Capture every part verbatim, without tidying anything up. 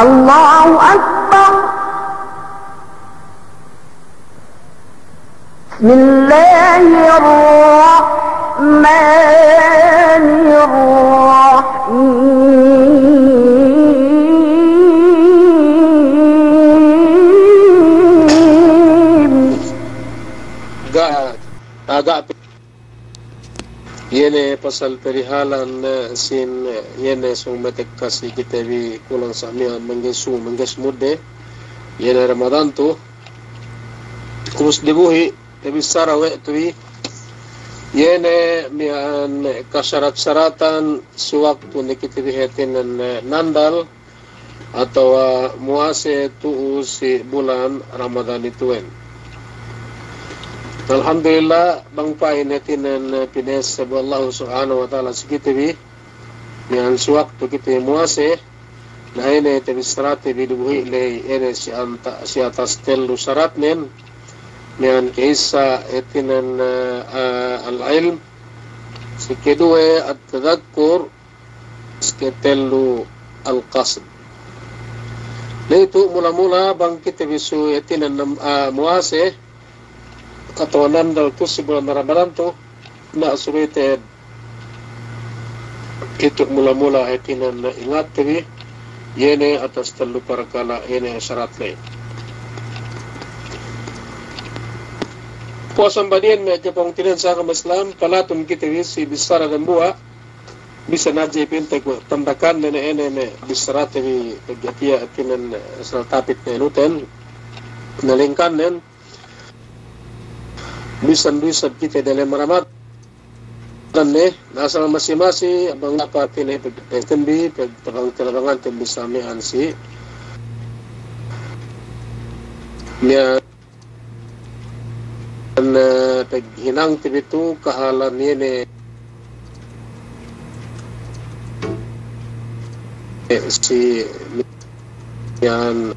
الله أكبر. بسم الله الرحمن الرحيم. Ga', ga' Iye ne pasal perihalan, eh, sin, eh, iye ne sōng metek kasi kite bi kulang sa' miya'an manggesu, manggesu mudde. Iye ne Ramadan tu. Ubus dibuhi', tabissara we' tu bi. Iye ne miya'an, eh, kasarat-saratan si waktu ne kite bi hātinen, eh, nandal. Atawa muwase tu'u si bulan Ramadan ituwen. Alhamdulillah, bang pa'in hātinen pina'esseb we' Allahu Subhanahu wa Ta'ala si kite bi, miya'an si waktu kite muwase, na ine tabissarate bi dibuhi' ley ine si anta-, si atas tellu saratnen, miya'an ke'issa hātinen, eh, eh, al-ilm, si keduwe at-tadhakkur, si ketellu al-qasd. Na itu mula-mula bang kite bi subey hātinen nam-, ah, muwase, atawa nandal tu si bulan Ramadan tu, na subey te itu mula-mula hātinen ingatte bi, iye ne atas tellu parkala' iye ne sarat ley. Puwas amban iyan me' kapungtina'ihan si agama Islam, palatun kite bi si bissara dambuwa', bisan hadja pinte ku tandakan ne ne ine me' bissarate bi pegge' tiya' hātinen, eh, asal tapit ne nuten, nalingkan nen. Bisan du isab kite dalem Ramadan ne, na asal masi-masi, bang apa hātinen pegge' tembi, pegge' tabang-, talabangan tembi sa' miya'an si, miya'an An, eh, paghinangte bi tu kahalan iye ne, eh, si iyan.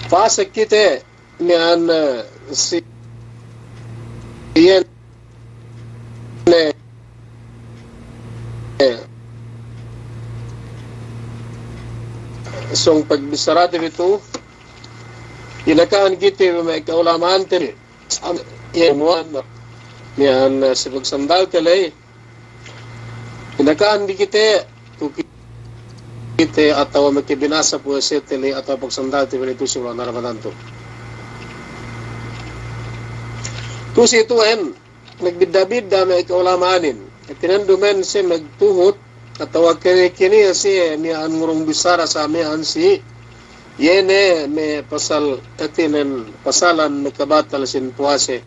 Pasek kite miya'an, eh, si iyan ne, eh, sōng pagbissarate bi tu, inakahan kite me' ka'ulama'ante bi. Am, iye muwan, miya'an, eh, si pagsandalte ley. Inakahan bi kite, tu ki-, kite atawa makabinasa puwasete ley atawa pagsandalte bi ley tu si bulan Ramadan tu. Tu si tu'en, magbidda'-bidda' me' ka'ulama'anin. Hātinen duma'in siye magtuhut, atawa kini-kini siye miya'an ngurung bissara sa' miya'an si, iye ne me' pasal hātinen pasalan makabatal sin puwase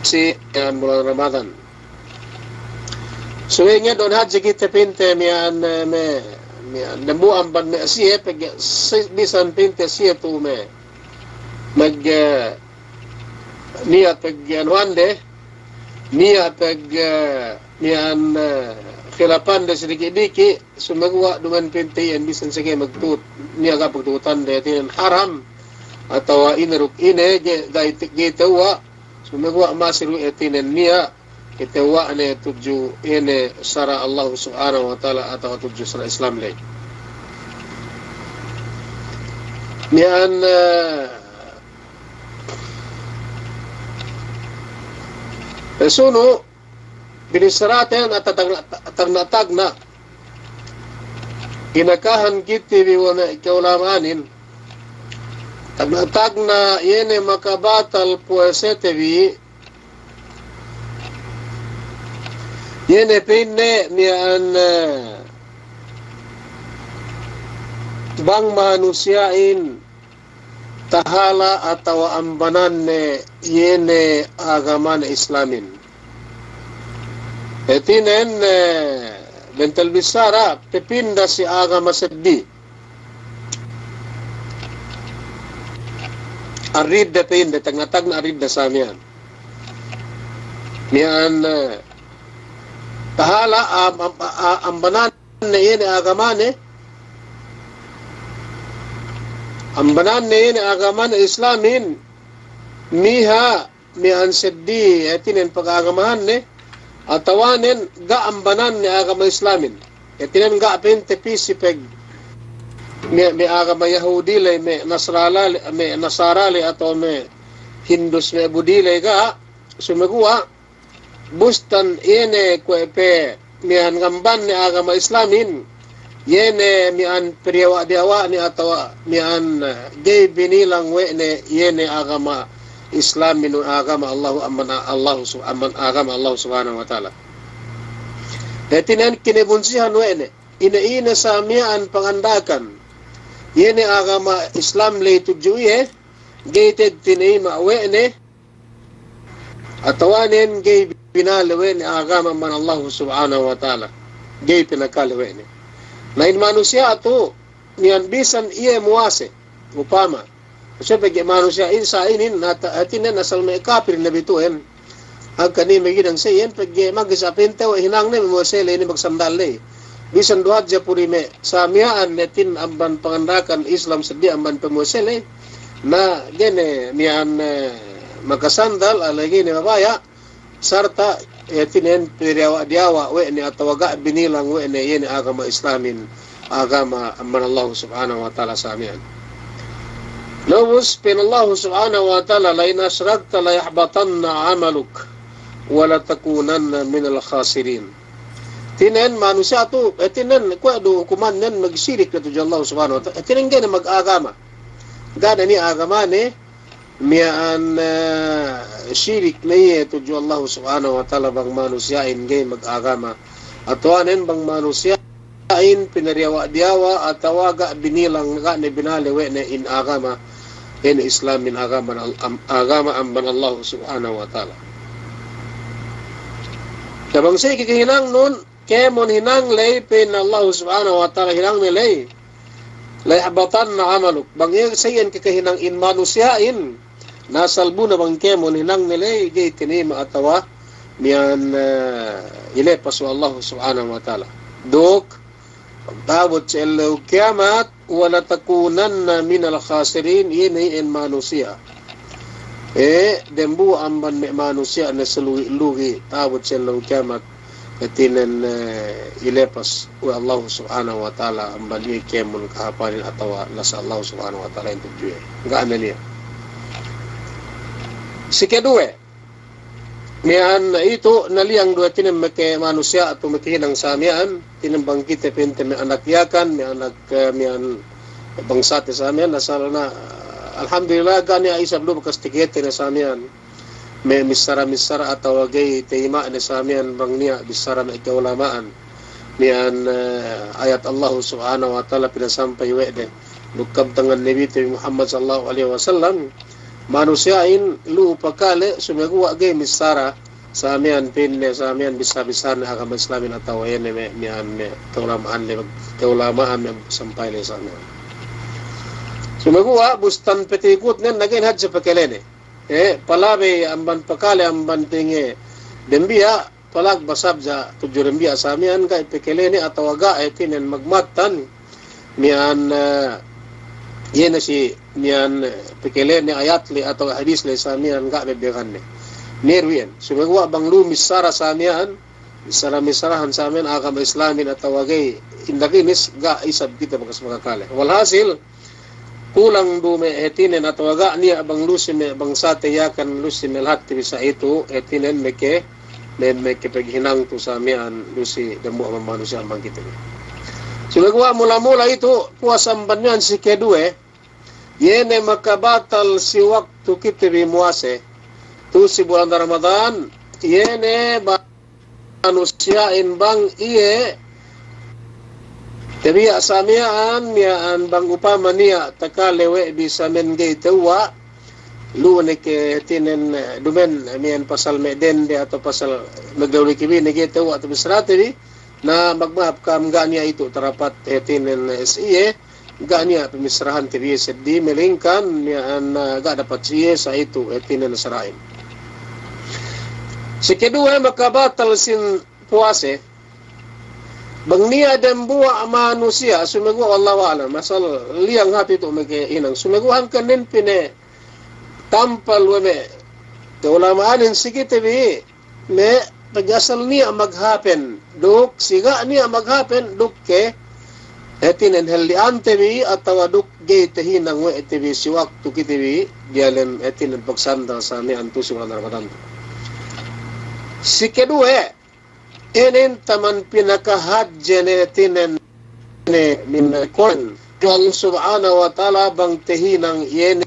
si miya'an bulan Ramadan. Subey ngeddo'an hadja kite pinte miya'an, eh, me', miya'an dambuwa' amban me' siye, pegge' si-, bisan pinte siye tu me', mag-, eh, niya' pegge' anuwande, niya' pegge', eh, miya'an, eh, khilapande si diki'-diki', sumeguwa' duma'in pinte iyan bisan sege magtuhut, niya' ga' pagtuhutande, hātinen haram, atawa ine duk ine, ga'i, ga'i te-, ga'i tewwa', sumeguwa' masi du hātinen niya', katewwa'ne tudju ine sara' Allahu Subhanahu wa Ta'ala atawa tudju sara' Islam ley. Miya'an, eh, sunu', binissaraten atawa tagna', tagna'-tagna'. Inakahan kite bi we' me' ka'ulama'anin. Tagna'-tagna' iye ne makabatal puwasete bi. Iye ne pa'inne miya'an, eh, bang manusiya'in tahala' atawa ambananne iye ne agamane Islamin. Hātinen, eh, bentel bissara, pepinda si agama seddi. ar-ridda pa'inde, tagna'-tagna' ar-ridda sa miya'an. Miya'an, eh, tahala' am-, am-, a-, ambananne iye ne agamane, ambananne iye ne agamane Islamin, miha miya'an seddili, hātinen pagagamahanne, atawanen ga' ambananne agama Islamin. Hātinen ga' pa'inte pī si peg me', me' agama Yahudi ley, me' Nasrala ley, me' Nasara ley, atawa me' Hindus, me' Budi ley, ga', sumeguwa' bustan iye ne kuwe' pe miya'an ngambanne agama Islamin, iye ne miya'an padiyawa'-diyawa'ne atawa miya'an, eh, ga'i binilang we' ne iye ne agama Islamin, agama Allahu amban, Allahu sub-, amban agama Allahu Subhanahu wa Ta'ala. Hātinen kinebunsihan we' ne, ine-ine sa miya'an panganda'akan iye ne agama Islam ley tudju iye, ga'i te'ed tinayima' we' ne, atawanen ga'i binale we' ne agama amban Allahu Subhanahu wa Ta'ala. Ga'i pinakale we' ne. Na in manusiya' tu, miya'an bisan iye muwase, upama. Kasi pegge' manusiya' in sa inin, na ta-, hātinen asal me' kapil ne bitu'en. Hangkan iye maghinang sa iyan, pegge' magisa pa'inte we' hinangne me' muwase ley inin magsandal ley. Bisan du hadja puri me' sa miya'an ne hātin amban panganda'akan Islam seddili amban pe muwase ley. Na ga'i ne miya'an, eh, makasandal, a, lagi' ne mabaya', sarta', eh, hātinen padiyawa'-diyawa' we' ne atawa ga' binilang we' ne iye ne agama Islamin, agama amban Allahu Subhanahu wa Ta'ala sa miya'an. Na ubus pa'in Allahu Subhanahu wa Ta'ala, "La in ashrakta la yahbatanna amaluk, wa la takunanna minal khasirin." Hātinen manusiya' tu, eh, hātinen kuwe' du hukumannen magsirik ne tudju Allahu Subhanahu wa Ta'ala. Eh, hātinen ga'i ne magagama. Ga' ne niya' agamane, miya'an, eh, sirik ne iye tudju Allahu Subhanahu wa Ta'ala bang manusiya'in ga'i magagama. Atawanen bang manusiya'in pinadiyawa'-diyawa' atawa ga' binilang, ga' ne binale we' ne in agama, in Islamin agama al-, am-, agama amban Allahu Subhanahu wa Ta'ala. Na bang sa iye kakahinangnun, kēmon hinang ley, pa'in Allahu Subhanahu wa Ta'ala hinangne ley, "La yahbatanna amaluk." Bang iye sa iyan kakahinang in manusiya'in, na asal bu ne bang kēmon hinangne ley, ga'i tinayima' atawa miya'an, eh, ilepas we' Allahu Subhanahu wa Ta'ala. Duk, ta'abut si ellew kiyamat, "Wa la takunanna minal khasirin," iye ne in manusiya'. Eh, dembuwa' amban me' manusiya' ne salugi'-lugi', ta'abut si ellew kiyamat, hātinen, eh, ilepas we' Allahu Subhanahu wa Ta'ala amban iye kēmon kahāpanin atawa lasa Allahu Subhanahu wa Ta'ala in tudju iye. Ga' ne niya'. Si keduwe, miya'an itu naliyang du hātinen meke manusiya' tu meke hinang sa miya'an, hātinen bang kite pa'inte me' anak Yakan, me' anak, eh, miya'an bangsate sa miya'an, asal na, alhamdulillah, ga' niya' isab du bakas tikete ne sa miya'an. Me' missara-missara atawa ga'i tayima' ne sa miya'an bang niya' bissara me' ka'ulama'an. Miya'an, eh, ayat Allahu Subhanahu wa Ta'ala pinasampay we' de duk kabtangan Nabite bi Muhammad sallallahu alaihi wasallam, manusiya'in lu'u pakale, sumeguwa' ga'i missara sa miya'an, pa'inne sa miya'an, bissā-bissāne agama Islamin atawa iye ne me', miya'an me' ka'ulama'an ne, ka'ulama'an me' sampay ne sa miya'an. Sumeguwa' bustan patikutnen, na ga'i hadja pakalene. Eh, palabey amban pakale amban pa'inge dembiya', palak basabja tudju dembiya' sa miya'an ga'i pakalene atawa ga' hātinen magmattan miya'an, eh, iye ne si miya'an, eh, pakalene ayat ley atawa hadis ley sa miya'an ga' bebeganne. Niya' du iyan. Sumeguwa' bang lu'u missara sa miya'an, missara-missarahan sa miya'an agama Islamin atawa ga'i, indaginis ga' isab kite bakas makakale. Walhasil, kulang du me' hātinen atawa ga' niya' bang lu'u si me' bangsate Yakan, lu'u si me' lahatte bi sa itu, hātinen meke, me', meke paghinang tu sa miya'an lu'u si dembuwa' amban manusiya' amban kite bi. Sumeguwa' mula-mula itu, puwas amban miya'an si keduwe, iye ne makabatal si waktu kite bi muwase, tu si bulan Ramadan, iye ne ba- manusiya'in bang iye tabiya' sa miya'an, miya'an bang upama niya' takale we' bi sa miya'an ga'i tewwa', lu'u ne ke hātinen, eh, dumen miya'an pasal me' dende atawa pasal magdawli ke bi ne ga'i tewwa' tu bissarate bi, na magma'ap ka'am ga' niya' itu tarapat hātinen, eh, si iye, ga' niya' pamissarahante bi iye seddili, melingkan miya'an, ah, ga' dapat si iye sa itu, hātinen, sara'in. Si keduwe, makabatal sin puwase, bang niya' dembuwa' manusiya', sumeguwa', wallahu a'lam, asal liyang hāp itu makahinang, sumeguwa' hangkan nen pinatampal we' me' ka'ulama'anin si kite bi, me' pegge' asal niya' maghāpen, duk si ga' niya' maghāpen, duk ke, hātinen, halli'ante bi, atawa duk ga'i tahinang we' te bi si waktu kite bi diyalem, hātinen, pagsandal sa miya'an tu'u si bulan Ramadan. Si keduwe, inin taman pinakahadje ne, hātinen, ne, min Al-Qur'an. Allah Subhanahu wa Ta'ala bang tahinang iye ne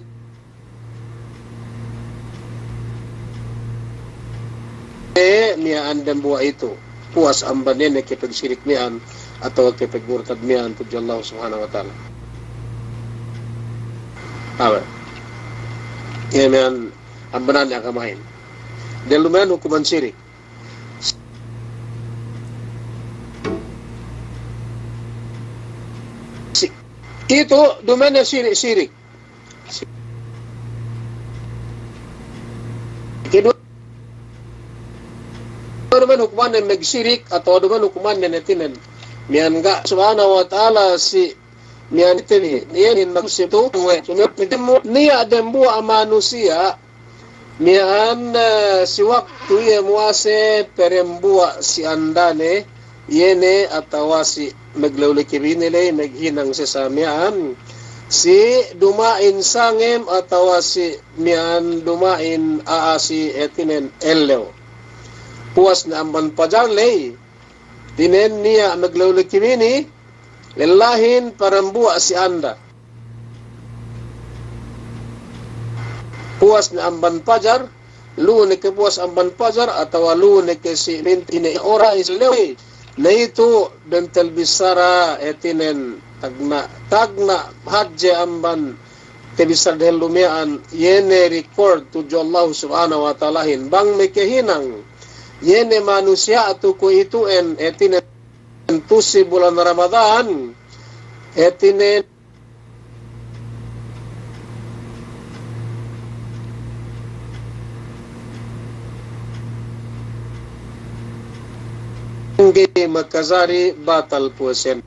miya'an dembuwa' itu. Puwas amban iye ne kapagsirik miya'an atawa kapagmurtad miya'an tudju Allah Subhanahu wa Ta'ala. Awe. Iye miya'an ambanan iye agamahin. Dehellu miya'an hukuman sirik. Si-, itu duma'in sirik, sirik. Keduwe, duma'in hukumannen magsirik atawa duma'in hukumannen, hātinen, miya'an ga' Subhanahu wa Ta'ala si miya'an ite bi, iye ne in maksud tu, we', niya' dembuwa' manusiya', miya'an, eh, si waktu iye muwase, padembuwa' si andane, iye ne atawa si maglawliki bini ley, maghinang siye sa miya'an, si duma'in sangem atawa si miya'an duma'in a'a si, hātinen, ellew. Puwas ne amban pajar ley, hātinen, niya' maglawliki bini, lellahin padembuwa' si anda. Puwas ne amban pajar, lu'u ne ke puwas amban pajar, atawa lu'u ne ke si minti ne ora islew. Na itu bentel bissara, hātinen, tagna', tagna' hadje amban tabissara dehellu miya'an, iye ne record tudju Allah Subhanahu wa Ta'alahin. Bang makahinang iye ne manusiya' tu kuwe'itu'en, hātinen, tu'u si bulan Ramadan, hātinen, ga'i makajari, batal puwasenen.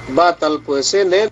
Batal puwasenen.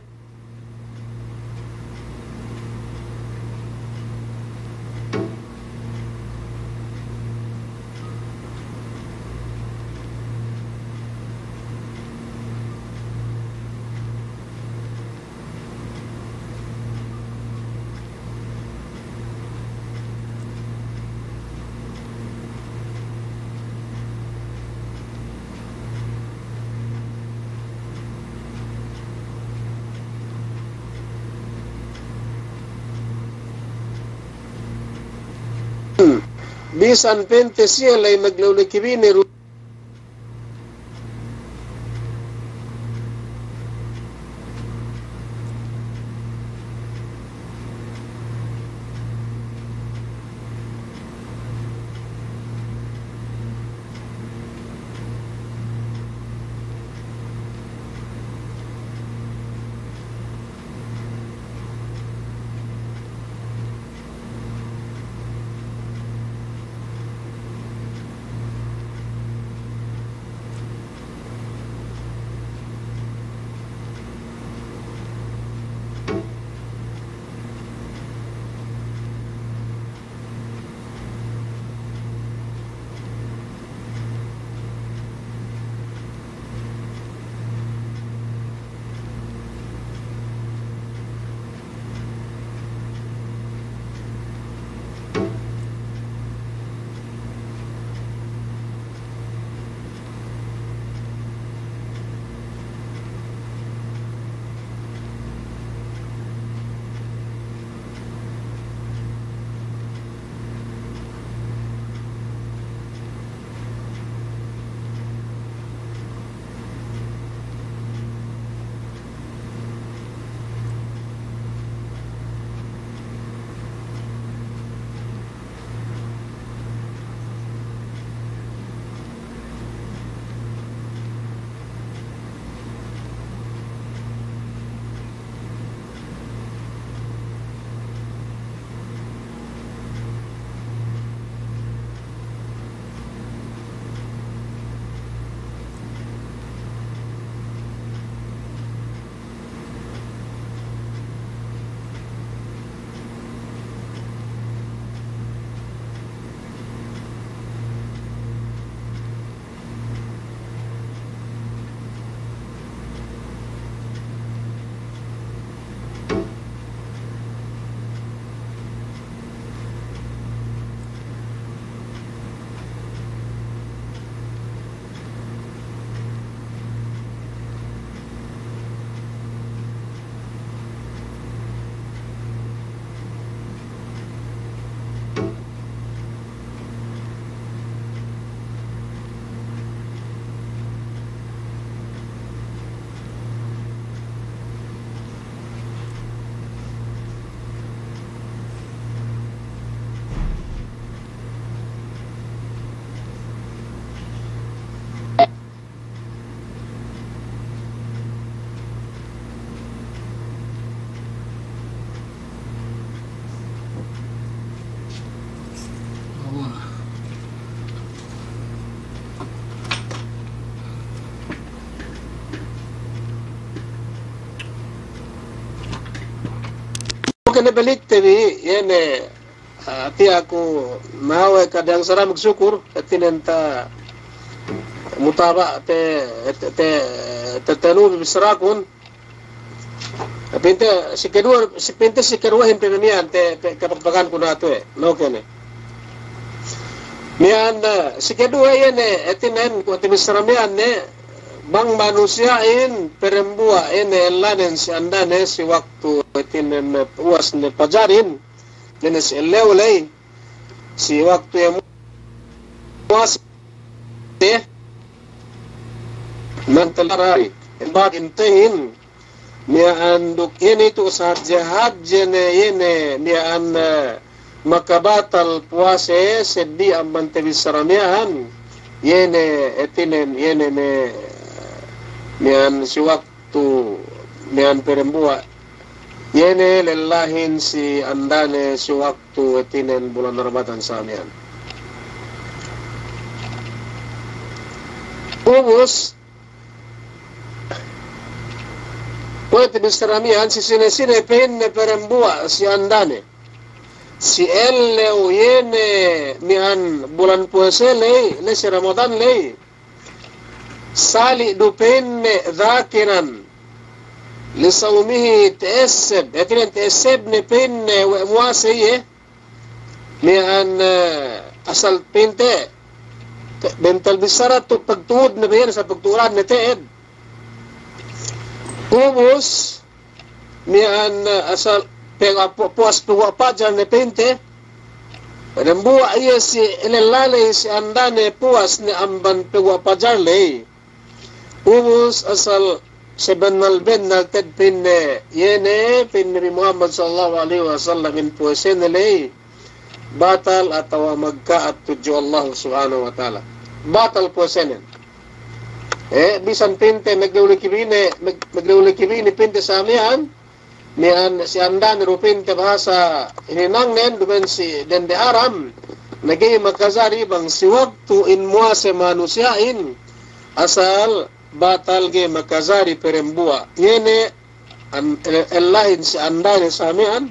Bisan pa'inte siye ley maglawliki bini du. ne balikte bi, iye ne, ah, tiya' ku nawe' ka diyang sara magsukur, hātinen ta mutaba' te, te, te, te, tanu bi bisarakun. Pa'inte si keduwe, si, pa'inte si keduwehin pe miya'an te, pe, kapagpaganku natu' e, no kene. Miya'an, eh, si keduwe iye ne, hātinen, kuwe' te bissara miya'an ne, bang manusiya'in, perembuwa' iye ne, ellanen si andane, si waktu, hātinen, puwas ne pajarin, iye ne si ellew ley, si waktu iye muwase, mantel hari, in ba'd intahin, miya'an duk iye ne itu sahadje-hadje ne iye ne miya'an, eh, makabatal puwase seddi amban te bissara miya'an, iye ne hātinen, iye ne me', miya'an si waktu, miya'an perembuwa', iye ne lellahin si andane si waktu hātinen bulan Ramadan sa miya'an. Ubus, kuwe' te bissara miya'an si sine-sine pa'inne perembuwa' si andane. Si ellew iye ne miya'an bulan puwase ley, ley si Ramadan ley. Sali' du pa'inne dhakiran li sawmihi ta'esseb, hātinen ta'esseb ne pa'inne we' muwase iye. Miya'an, eh, asal pa'inte, te-, bentel bissara tu' pagtu'ud ne be iyan, asal pagtu'uran ne te'ed. Ubus, miya'an, eh, asal pe-, pu-, puwas peguwa' pajar ne pa'inte. Dambuwa' iye si lella ley si andane puwas ne amban peguwa' pajar ley. Ubus asal sebennal-bennal te'ed pa'inne, iye ne pa'in Nabi Muhammad sallallahu alaihi wasallam in puwasene ley batal atawa magka'at tudju Allah Subhanahu wa Ta'ala. Batal puwasenen. Eh, bisan pa'inte maglewlekibine, mag-, maglewlekibine pa'inte sa miya'an, miya'an si andane du pa'inte bahasa hininangnen, duma'in si dende haram, na ga'i makajari bang si waktu in muwase manusiya'in, asal batal ga'i makajari perembuwa'. Iye ne an-, el-, ellahin si andane sa miya'an,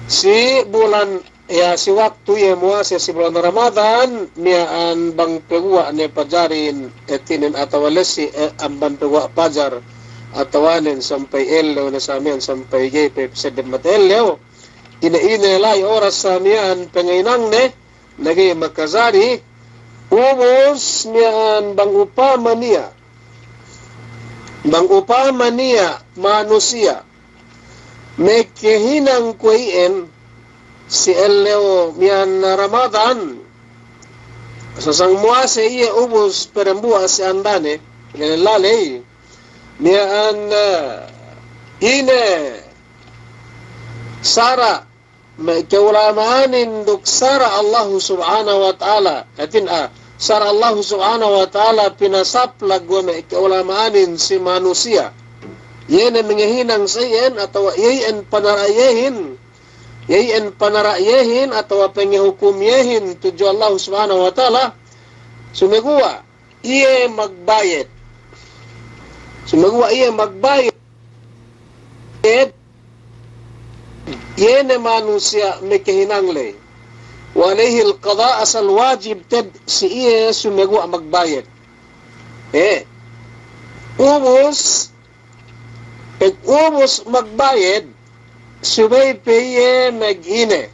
si bulan Iye, si waktu iye muwase si bulan Ramadan, miya'an bang peguwa' ne pajarin, hātinen atawa ley si, eh, amban peguwa' pajar, atawanen sampay ellew ne sa miya'an sampay ga'i pe seddep mata ellew. Ine-ine la'i oras sa miya'an pangahinangne, na ga'i makajari, ubus miya'an bang upama niya', bang upama niya' manusiya' makahinang kuwe' iyan si ellew miya'an Ramadan, sasang muwase iye ubus perembuwa' si andane, lella ley, miya'an, eh, ine sara' me' ka'ulama'anin duk sara' Allahu Subhanahu wa Ta'ala, hātin, ah, sara' Allahu Subhanahu wa Ta'ala pinasaplag we' me' ka'ulama'anin si manusiya'. Iye ne mangahinang sa iyan atawa iye iyan panara' iyehin, iye iyan panara' iyehin atawa pangahukum iyehin tudju Allahu Subhanahu wa Ta'ala, sumeguwa' iye magbayed. Sumeguwa' iye magbayed, iye ne manusiya' makahinang ley. Wa alayhil qada', asal wajib te'ed si iye sumeguwa' magbayed. Eh. Ubus, pag ubus magbayed, subey pe iye mag-ine.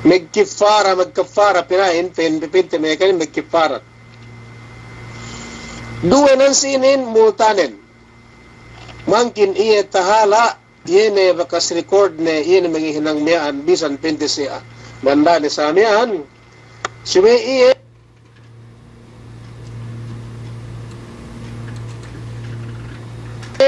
Magkiffara, magkiffara, pina'in, pin-, pinte me' kanin magkiffara. Duwe nan si inin multanen. Mangkin iye tahala', iye ne bakas record ne, iye ne mangahinang miya'an, bisan pinte si, ah, andane sa miya'an. Subey iye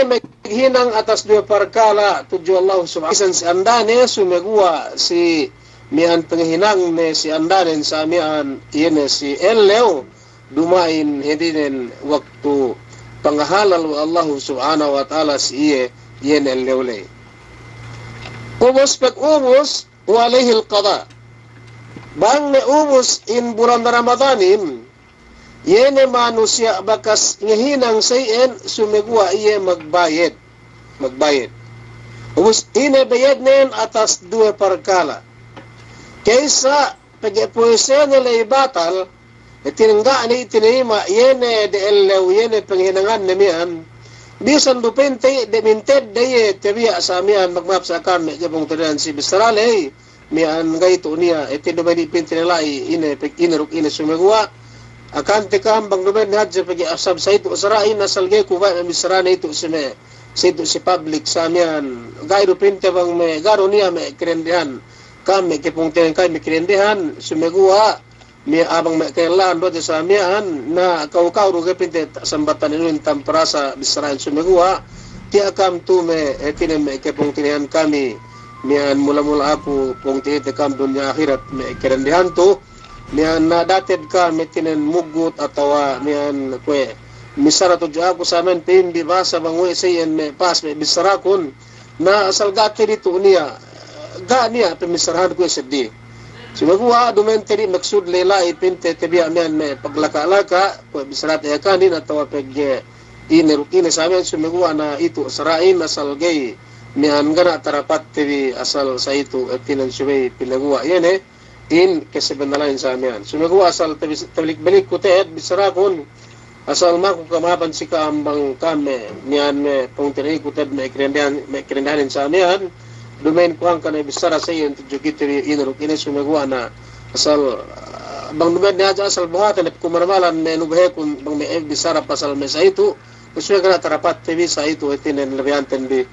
maghinang atas duwe parkala' tudju Allah Subhanahu wa Ta'ala, si andane sumeguwa' si miya'an pangahinangne si andanen sa miya'an, iye ne si ellew, duma'in hātinen waktu pangahalal we' Allah Subhanahu wa Ta'ala si iye, iye ne ellew ley. Ubus, pag ubus, wa alayhil qada'. Bang ne ubus in bulan Ramadanin, iye ne manusiya' bakas ngahinang sa iyan, sumeguwa' iye magbayed. Magbayed. Ubus ine beyednen atas duwe parkala'. Ka'issa pegge' puwesene ley batal, hātinen ga' ne tinayima' iye ne de ellew iye ne panghinanganne miya'an. Bisan du pa'inte de' mintedde iye tabiya' sa miya'an, magma'ap sa ka'am me' kapungtina'ihan si bissara ley. Miya'an ga'i tu' niya', hātinen duma'in pa'inte ne la'i ine, pe-, ine duk ine sumeguwa'. Akante ka'am bang duma'in hadja pegge' asal sa itu sara'in asal ga'i ku baya' me' bissarane itu si me', sa itu si public sa miya'an. Ga'i du pa'inte bang me' ga' du niya' me' kadendehan. Ka'am me' kapungtina'ihan kami kadendehan, sumeguwa' me' bang me' ka'ellahan du hadja sa miya'an, na kaw-kaw du ga'i pa'inte sambatan inuhin tampara sa bissara'in sumeguwa'. Tiya' ka'am tu me', hātinen me' kapungtina'ihan kami, miya'an mula-mula aku pungtina'ite ka'am dunya ahirat me' kadendehan tu, miya'an na dated ka'am hātinen mugut atawa miya'an kuwe' missara tudju aku sa miya'an pa'in bi bahasa bang we' sa iyan me' pas me' bissarakun. Na asal ga' tedi tu' niya', ga' niya' pamissarahanku iye seddili. Sumeguwa' duma'in tedi maksud ley la'i pa'inte tabiya' miya'an me' paglaka'-laka', kuwe' bissarate Yakanin atawa pegge' ine duk ine sa miya'an sumeguwa' na itu sara'in asal ga'i miya'an ga' ne tarapatte bi asal sa itu hātinen subey pinaguwa' iye ne in kasabennalan sa miya'an. Sumeguwa' asal tabis-, tabalik-balikku te'ed bissarakun, asal maku kama'apan si ka'am bang ka'am me' miya'an me' pungtina'iku te'ed me' kadendehan, me' kadendehanin sa miya'an. Duma'in ku hangkan ne bissara sa iyan tudju kite bi ine duk ine sumeguwa' na asal, ah, bang duma'in ne hadja asal buhatan ne ku maramalan me' nubehekun bang me' bissara pasal me' sa itu. Subey ga' ne tarapatte bi sa itu hātinen labeyanten bi.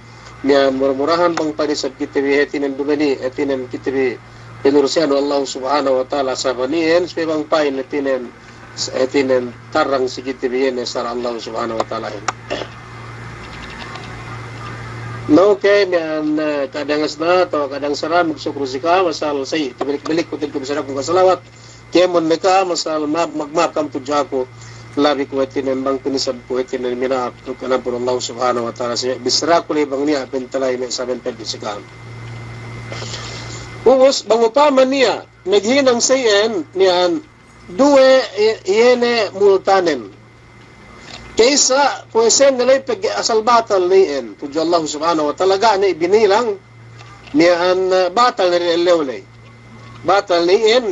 Miya'an mura-murahan bang pa'in isab kite bi hātinen duma'in, hātinen kite bi pinurusihan we' Allahu Subhanahu wa Ta'ala sabab iyan, subey bang pa'in hātinen, hātinen tarang si kite bi iye ne sara' Allahu Subhanahu wa Ta'ala iyan. Na oke, miya'an, eh, kadang asna atawa kadang sara' magsukul si ka'am asal sa iye, tabalik-balikku te'ed ku bissaraku kasalawat. Kēmon ne ka'am asal ma'ap, mag-, ma'ap ka'am tudju aku. Labi ku hātinen bang pinisab ku hātinen mina'ap duk inampun Allahu Subhanahu wa Ta'ala si bissaraku ley bang niya' pa'inte la'i me' saben peddi' si ka'am. Ubus bang upama niya' maghinang sa iyan miya'an duwe i-, iye ne multanen. Ka'issa puwesene ley pegge' asal batal ne iyan tudju Allahu Subhanahu wa Ta'ala ga' ne binilang miya'an, eh, batal ne ellew ley. Batal ne iyan.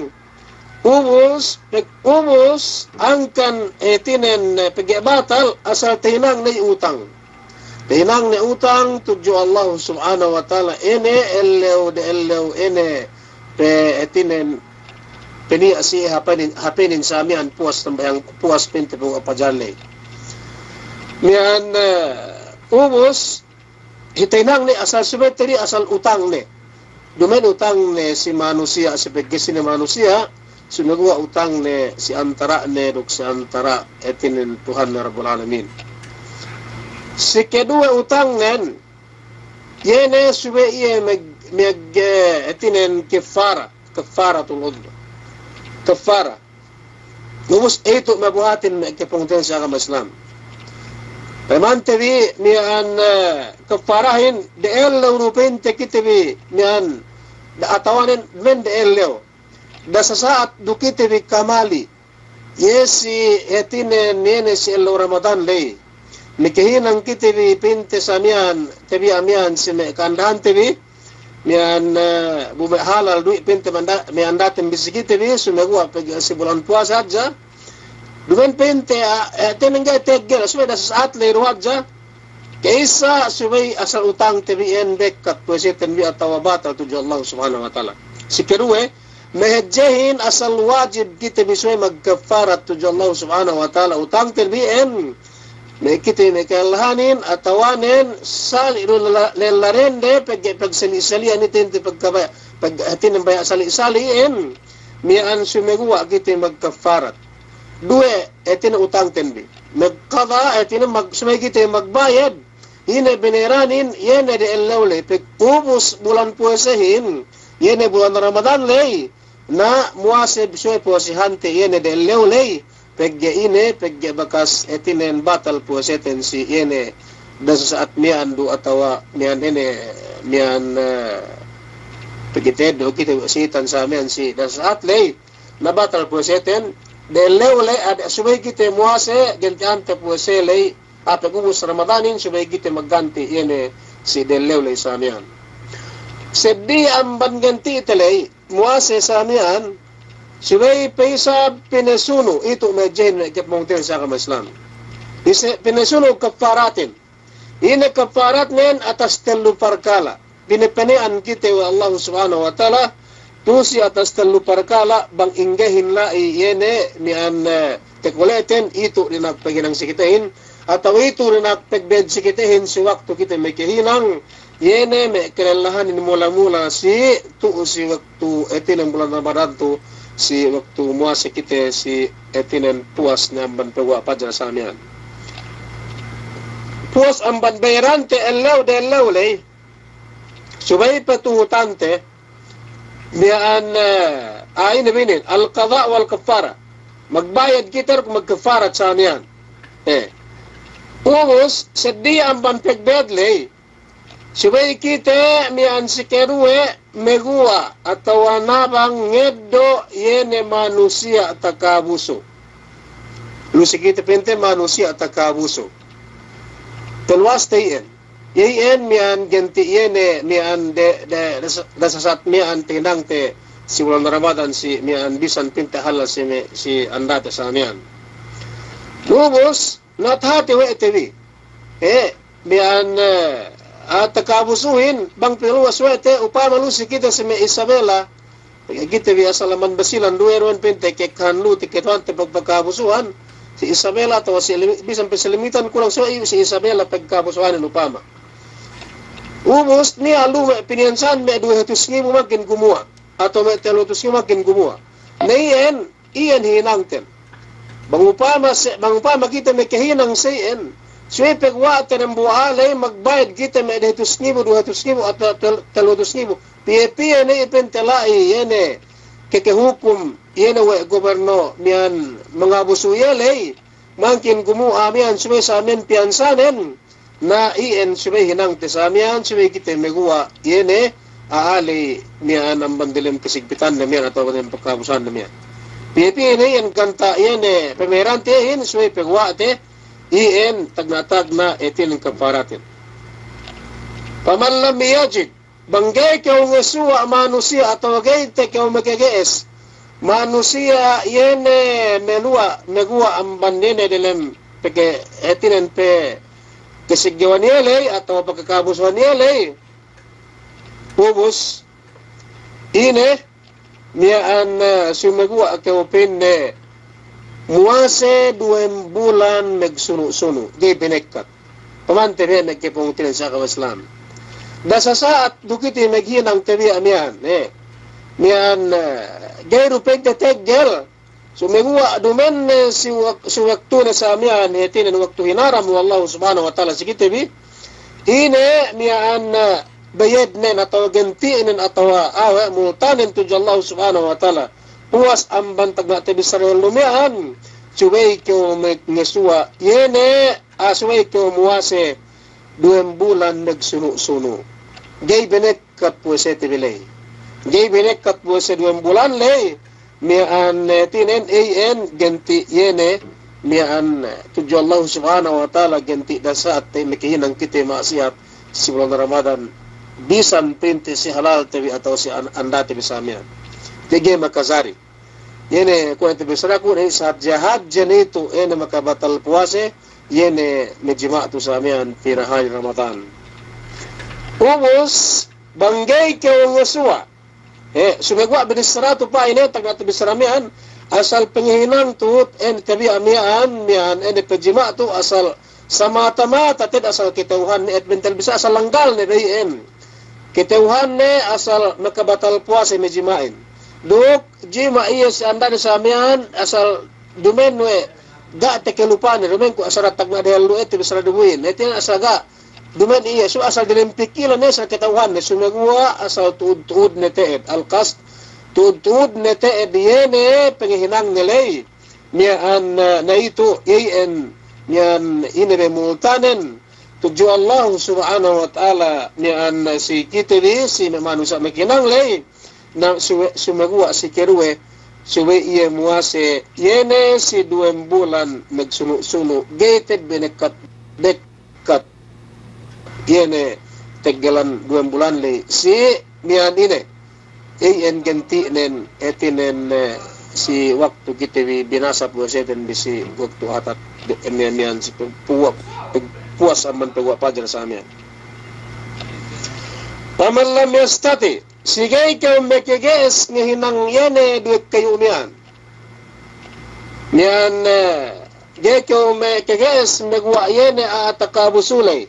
Ubus, peg-, ubus, hangkan, eh, hātinen, eh, pegge' batal, asal tahinang ne utang. Tahinang ne utang tudju Allahu Subhanahu wa Ta'ala, ine ellew, de ellew, ine, pe, hātinen, peniya' si hapinin, hapinin sa miya'an puwas tambahayang, puwas pa'inte pung apa jale. Miya'an, eh, ubus, Hātinen ne asal subey tadi asal utang ne. Duma'in utang ne si manusiya', si pegge' si ne manusiya', sumeguwa' utang ne si antara' ne duk si antara' hātinen Tuhan ne Rabbul Alamin. Si keduwe utang nen, iye ne subey iye meg-, meg-, hātinen kaffara, kaffaratul udhur. Kaffara. Ubus itu mabuhatin me' kapungtina'ihan si agama Islam. Payamante bi miya'an, eh, kaffarahin, de ellew du pa'inte kite bi miya'an, da atawanen men de ellew. Da sasa'at du kite bi kamali. Iye si hātinen iye ne si ellew Ramadan ley. Makahinang kite bi pa'inte sa miya'an, tabiya' miya'an si me' ka'andahante bi, miya'an, eh, bu me' halal duwe' pa'inte manda-, miya'an daten bi si kite bi, sumeguwa' pegge' si bulan puwasa hadja. Duma'in pa'inte, ah, eh, hātinen ga'i teggel, subey da sasa'at ley du hadja. Ka'issa subey asal utangte bi iyan bekkat puwaseten bi atawa batal tudju Allah Subhanahu wa Ta'ala. Si keduwe, mahadjehin asal wajib kite bi subey magkaffarat tudju Allah Subhanahu wa Ta'ala utangten bi iyan. Me' kite bi me' ka'ellahanin atawanen sali' du lella-, lella dende pegge' pagsali'-sali'an ite ente pagkabaya', pag-, hātinen baya' sali'-sali'in. Miya'an sumeguwa' kite magkaffarat. Duwe, hātinen utangten bi. Magkada, hātinen mag-, subey kite magbayad. Ine beneranin, iye ne de ellew ley, pag ubus bulan puwasehin, iye ne bulan Ramadan ley, na muwase subey puwasehante, iye ne de ellew ley, pegge' ine, pegge' bakas hātinen batal puwaseten si iye ne da sasa'at miya'an du atawa miya'an ine, miya'an, eh, pegge' teddo' kite sitan sa miya'an si da sasa'at ley, na batal puwaseten, de ellew ley, ade subey kite muwase, ganti'ante puwase ley, Ape' ubus Ramadanin subey kite magganti' iye ne si dellew ley sa miya'an. Seddili amban gentite ley, muwase sa miya'an, subey pe isab pinesunu', itu' me' jehin me' kepungtina'i si agama Islam. Ise pinesunu' kaffaratin. Ine kaffaratnen atas tellu parkala'. Pinapene'an kite we' Allahu Subhanahu wa Ta'ala, tu'u si atas tellu parkala' bang inggehin la'i iye ne miya'an, eh, takole'ten itu' dina'ak paghinang si kitehin, atawa itu' dina'ak pagbed si kitehin si waktu kite makahinang, iye ne me' kalellahanin mula-mula si tu'u si waktu hātinen bulan Ramadan tu'u si waktu muwase kite si hātinen puwas ne amban paguwa' pajar sa miya'an. Puwas amban bayarante ellew dellew ley, subey patuhutante, miya'an, eh, ah, ine bi inin, al-qada' wal-kaffara. Magbayad kite duk magkaffarat sa miya'an. Eh. Ubus, seddili amban pagbed ley, subey kite miya'an si kaduwe maguwa' atawa nabang ngeddo' iye ne manusiya' takabusu. Lu si kite pa'inte manusiya' takabusu. Teluwas te iyan. Iye iyan miya'an genti' iye ne miya'an de, de, de, de sasat miya'an tahinangte si bulan Ramadan si miya'an bisan pa'inte halal si me', si andate sa miya'an. Ubus, na'at hāti we' te bi. Eh, miya'an, eh, ah, takabusuhin, bang piluwas we' te, upama lu si kite si me' Isabela, kite bi asal amban Basilan duwe, duwe pa'inte kekkahan lu, tiketuhante pagpakabusuhan, si Isabela atawa si Limi-, bisan pe si Limitan kulang suwe' si Isabela pagkabusuhanin upama. Ubus niya' lu me' piniyansahan me' duwe hatus ngibu mangkin gumuwa', atawa me' tellu hatus ngibu mangkin gumuwa'. Na iyan, iyan hinangten. Bang upama se-, bang upama kite makahinang sa iyan, subey paguwa'te dambuwa' ley magbayad kite me' duwe hatus ngibu, duwe hatus ngibu, atawa tel-, tellu hatus ngibu. Piye-piye ne pa'inte la'i iye ne kakahukum iye ne we' goberno miya'an mangabusu iye ley, mangkin gumuwa' miya'an subey sa miya'an piyansanen. Na iyan subey hinangte sa miya'an, subey kite maguwa' iye ne a'a ley miya'an amban delem kasigpitanne miya'an atawa delem pakabusuhanne miya'an. Piye-piye ne iyan ganta' iye ne pamayarante iyan, subey paguwa'te iyan tagna'-tagna' hātinen kaffaratin. Faman lam yajid, bang ga'i kew ngasuwa' manusiya' atawa ga'i te kew makage'es manusiya' iye ne maluwa', maguwa' amban iye ne delem peke-, hātinen pe kasiggewan iye ley atawa pakakabusuhan iye ley. Ubus, ine, miya'an, eh, sumeguwa' kew pa'inne muwase duwem bulan magsunu'-sunu', ga'i binekkat. Pamante bi me' kepungtina'i si agama Islam. Da'a sasa'at du kite maghinang tabiya' miya'an, eh. Miya'an, eh, ga'i du pa'inte teggel, sumeguwa' duma'in, eh, si wak-, si waktune sa miya'an, hātinen waktu hinaram we' Allahu Subhanahu wa Ta'ala si kite bi. Ine miya'an, eh, bayednen atawa genti'nen atawa awe' multanen tudju Allahu Subhanahu wa Ta'ala. Puwas amban tagna' tabissara ellew miya'an, subey kew me-, ngasuwa', iye ne, ah, subey kew muwase duwem bulan magsunu'-sunu'. Ga'i binekkat puwasete bi ley. Ga'i binekkat puwase duwem bulan ley. Miya'an, eh, hātinen, iyan genti' iye ne, miya'an, eh, tudju Allahu Subhanahu wa Ta'ala genti' da'a sa'at te makahinang kite ma'asiyat si bulan Ramadan, bisan pa'inte si halalte bi atawa si an-, andate bi sa miya'an. Ga'i makajari. Iye ne kuwe' tabissaraku ne, sahadja-hadja ne itu, iye ne makabatal puwase, iye ne majima' tu sa miya'an pinahali Ramadan. Ubus, bang ga'i kew ngasuwa', eh, sumeguwa' binissara tu pa'in, eh, tagna' tabissara miya'an, asal pangahinang tu'u, eh, tabiya' miya'an, miya'an, eh, pajima' tu asal samata-mata te'ed asal kata'uhanne, eh, bentel bisa asal langgalne ba'i'en. Kata'uhanne asal makabatal puwase majima'in. Duk jima' iye si andane sa miya'an asal duma'in we' ga' takalupane, duma'in ku asal tagna' dehellu, eh, tabissara dubu'in. Hātinen asal ga' duma'in iye, so asal delem pikilanne, asal kata'uhanne, sumeguwa' asal tu'ud-tu'udne te'ed, al-qasd, tu'ud-tu'udne te'ed iye ne pangahinangne ley. Miya'an, eh, na itu, iyan, miya'an ine be multanen tudju Allahu Subhanahu wa Ta'ala, miya'an si kite bi, si me' manusiya' makahinang ley, na suwe-, sumeguwa' si kaduwe, subey iye muwase, iye ne si duwem bulan magsunu'-sunu', ga'i te'ed binekkat, bek-, kat. Iye ne, teggelan duwem bulan ley si miya'an ine. Iyan genti'nen, hātinen, eh, si waktu kite bi binasa puwaseten bi si waktu hatat, eh, miya'an, miya'an si pu-, puwa-, puwas amban paguwa' pajar sa miya'an. Faman lam yastati', si ga'i kew makage'es ngahinang iye ne duwe kayu' miya'an. Miya'an, eh, ga'i kew makage'es maguwa' iye ne a'a takabusu ley.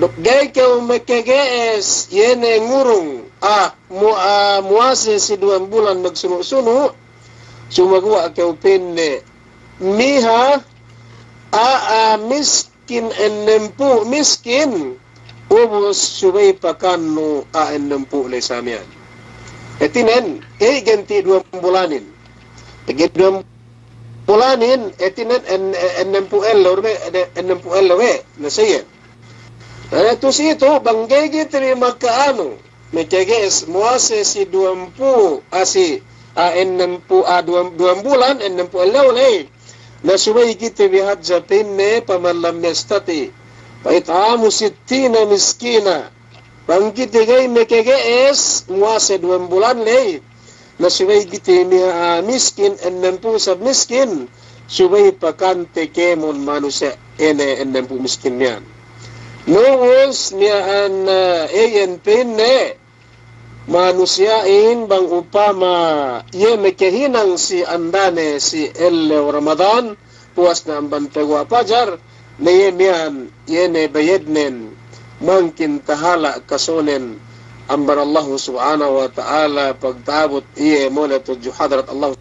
Duk ga'i kew makage'es iye ne ngurung, ah, mu-, ah, muwase si duwem bulan magsunu'-sunu', sumaguwa' kew pa'inne miha a'a miskin ennempū' miskin, ubus subey pakannu a'a ennempū' ley sa miya'an. Hātinen, ga'i genti' duwem bulanin. Pegge' duwem bulanin, hātinen en-, en-, ennempū' ellew we', ennempū' ellew we', na sa iyan. Na, tu'u si itu, bang ga'i kite bi maka'anu, makage'es muwase si duwempū', ah, si, ah, ennempū', ah, duwem-, duwem bulan, ennempū' ellew ley. Na subey kite bi hadja pa'inne, faman lam yastati', fa it'amu sittina miskina. Bang kite ga'i makage'es muwase duwem bulan ley, na subey kite miha, ah, miskin, ennempū' isab miskin, subey pakante kēmon manusiya' ine ennempū' miskin miya'an. Na ubus miya'an, eh, iyan pa'inne manusiya'in bang upama iye makahinang si andane si ellew Ramadan, puwas ne amban paguwa' pajar, na iye miya'an, iye ne bayednen, mangkin tahala' kasonen amban Allahu Subhanahu wa Ta'ala, pagta'abut iye mole' tudju hadarat Allahu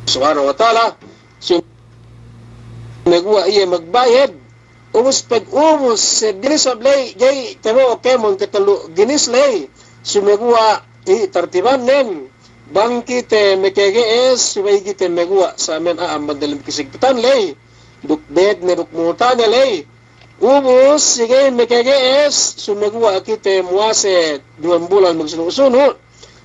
Subhanahu wa Ta'ala, sumaguwa' iye magbayed, ubus pag ubus seddili isab ley, ga'i tabo'o kēmon katellu ginis ley, sumaguwa' i tartibannen, bang kite makage'es, subey kite maguwa' sa miya'an a'a amban dalem kasigpitan ley, duk bedne duk mutane ley. Ubus, si ga'i makage'es, sumaguwa' kite muwase duwem bulan magsunu'-sunu',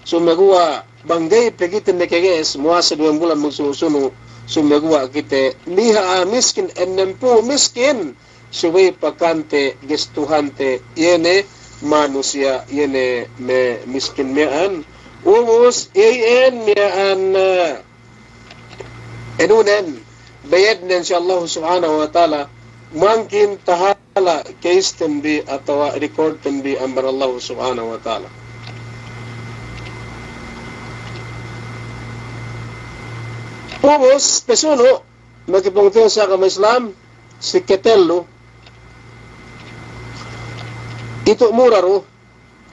sumaguwa' bang ga'i pe kite makage'es muwase duwem bulan magsunu'-sunu', sumaguwa' kite miha a'a miskin, ennempū' miskin, subey pakante gestuhante iye ne manusiya' iye ne me-, miskin miya'an. Ubus, iyan miya'an, eh, enunen, bayednen si Allahu Subhanahu wa Ta'ala, mangkin tahala' case ten bi atawa record ten bi amban Allahu Subhanahu wa Ta'ala. Ubus, pasunu', makipungtina'i si agama Islam, si katellu, itu mura du,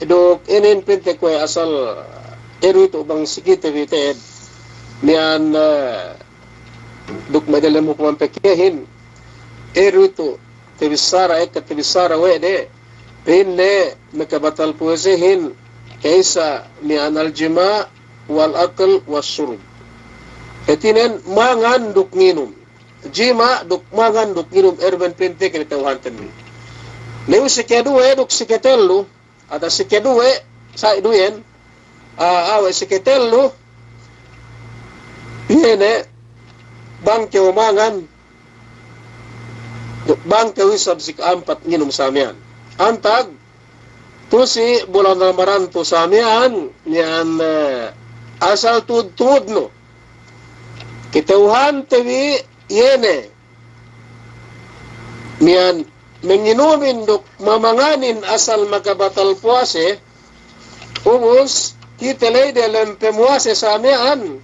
duk inin pa'inte kuwe' asal, eh, du itu bang si kite bi te'ed, miya'an, eh, duk me' dalem hukuman pekkehin, eh, du itu tabissara, ekka tabissara we' de, pa'inne makabatal puwasehin, ka'issa miya'an al-jima' wal akl was shurb. Hātinen mangan duk nginum. Jima' duk mangan duk nginum, eh, du ben pa'inte kata'uhanten bi. Na iyu' si kaduwe duk si katellu, atawa si kaduwe, sa' du iyan, ah, awe' si katellu, iye ne, bang kew mangan, duk bang kew isab si ka'ampat nginum sa miya'an. Antag, tu'u si bulan Ramadan tu'u sa miya'an, miya'an, eh, asal tu'ud-tu'udnu. Kata'uhante bi iye ne, miya'an manginumin duk mamanganin asal makabatal puwase, ubus kite ley dalem pamuwase sa miya'an,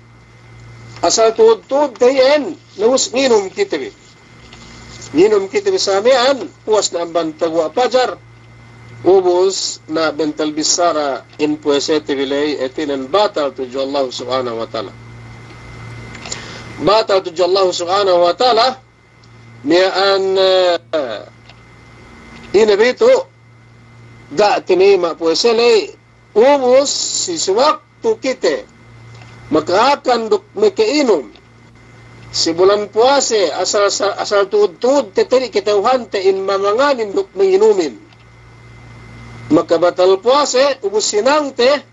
asal tu'ud-tu'ud te iyan, na ubus nginum kite bi. Nginum kite bi sa miya'an, puwas ne amban paguwa' pajar, ubus na bentel bissara in puwasete bi ley, hātinen batal tudju Allahu Subhanahu wa Ta'ala. Batal tudju Allahu Subhanahu wa Ta'ala, miya'an, eh, ine bi tu'u, ga' tinayima' puwase ley, ubus si suwaktu kite maka'akan duk maka'inum si bulan puwase, asal, asal tu'ud-tu'ud te tadi kata'uhante in mamanganin duk manginumin, makabatal puwase, ubus hinangte,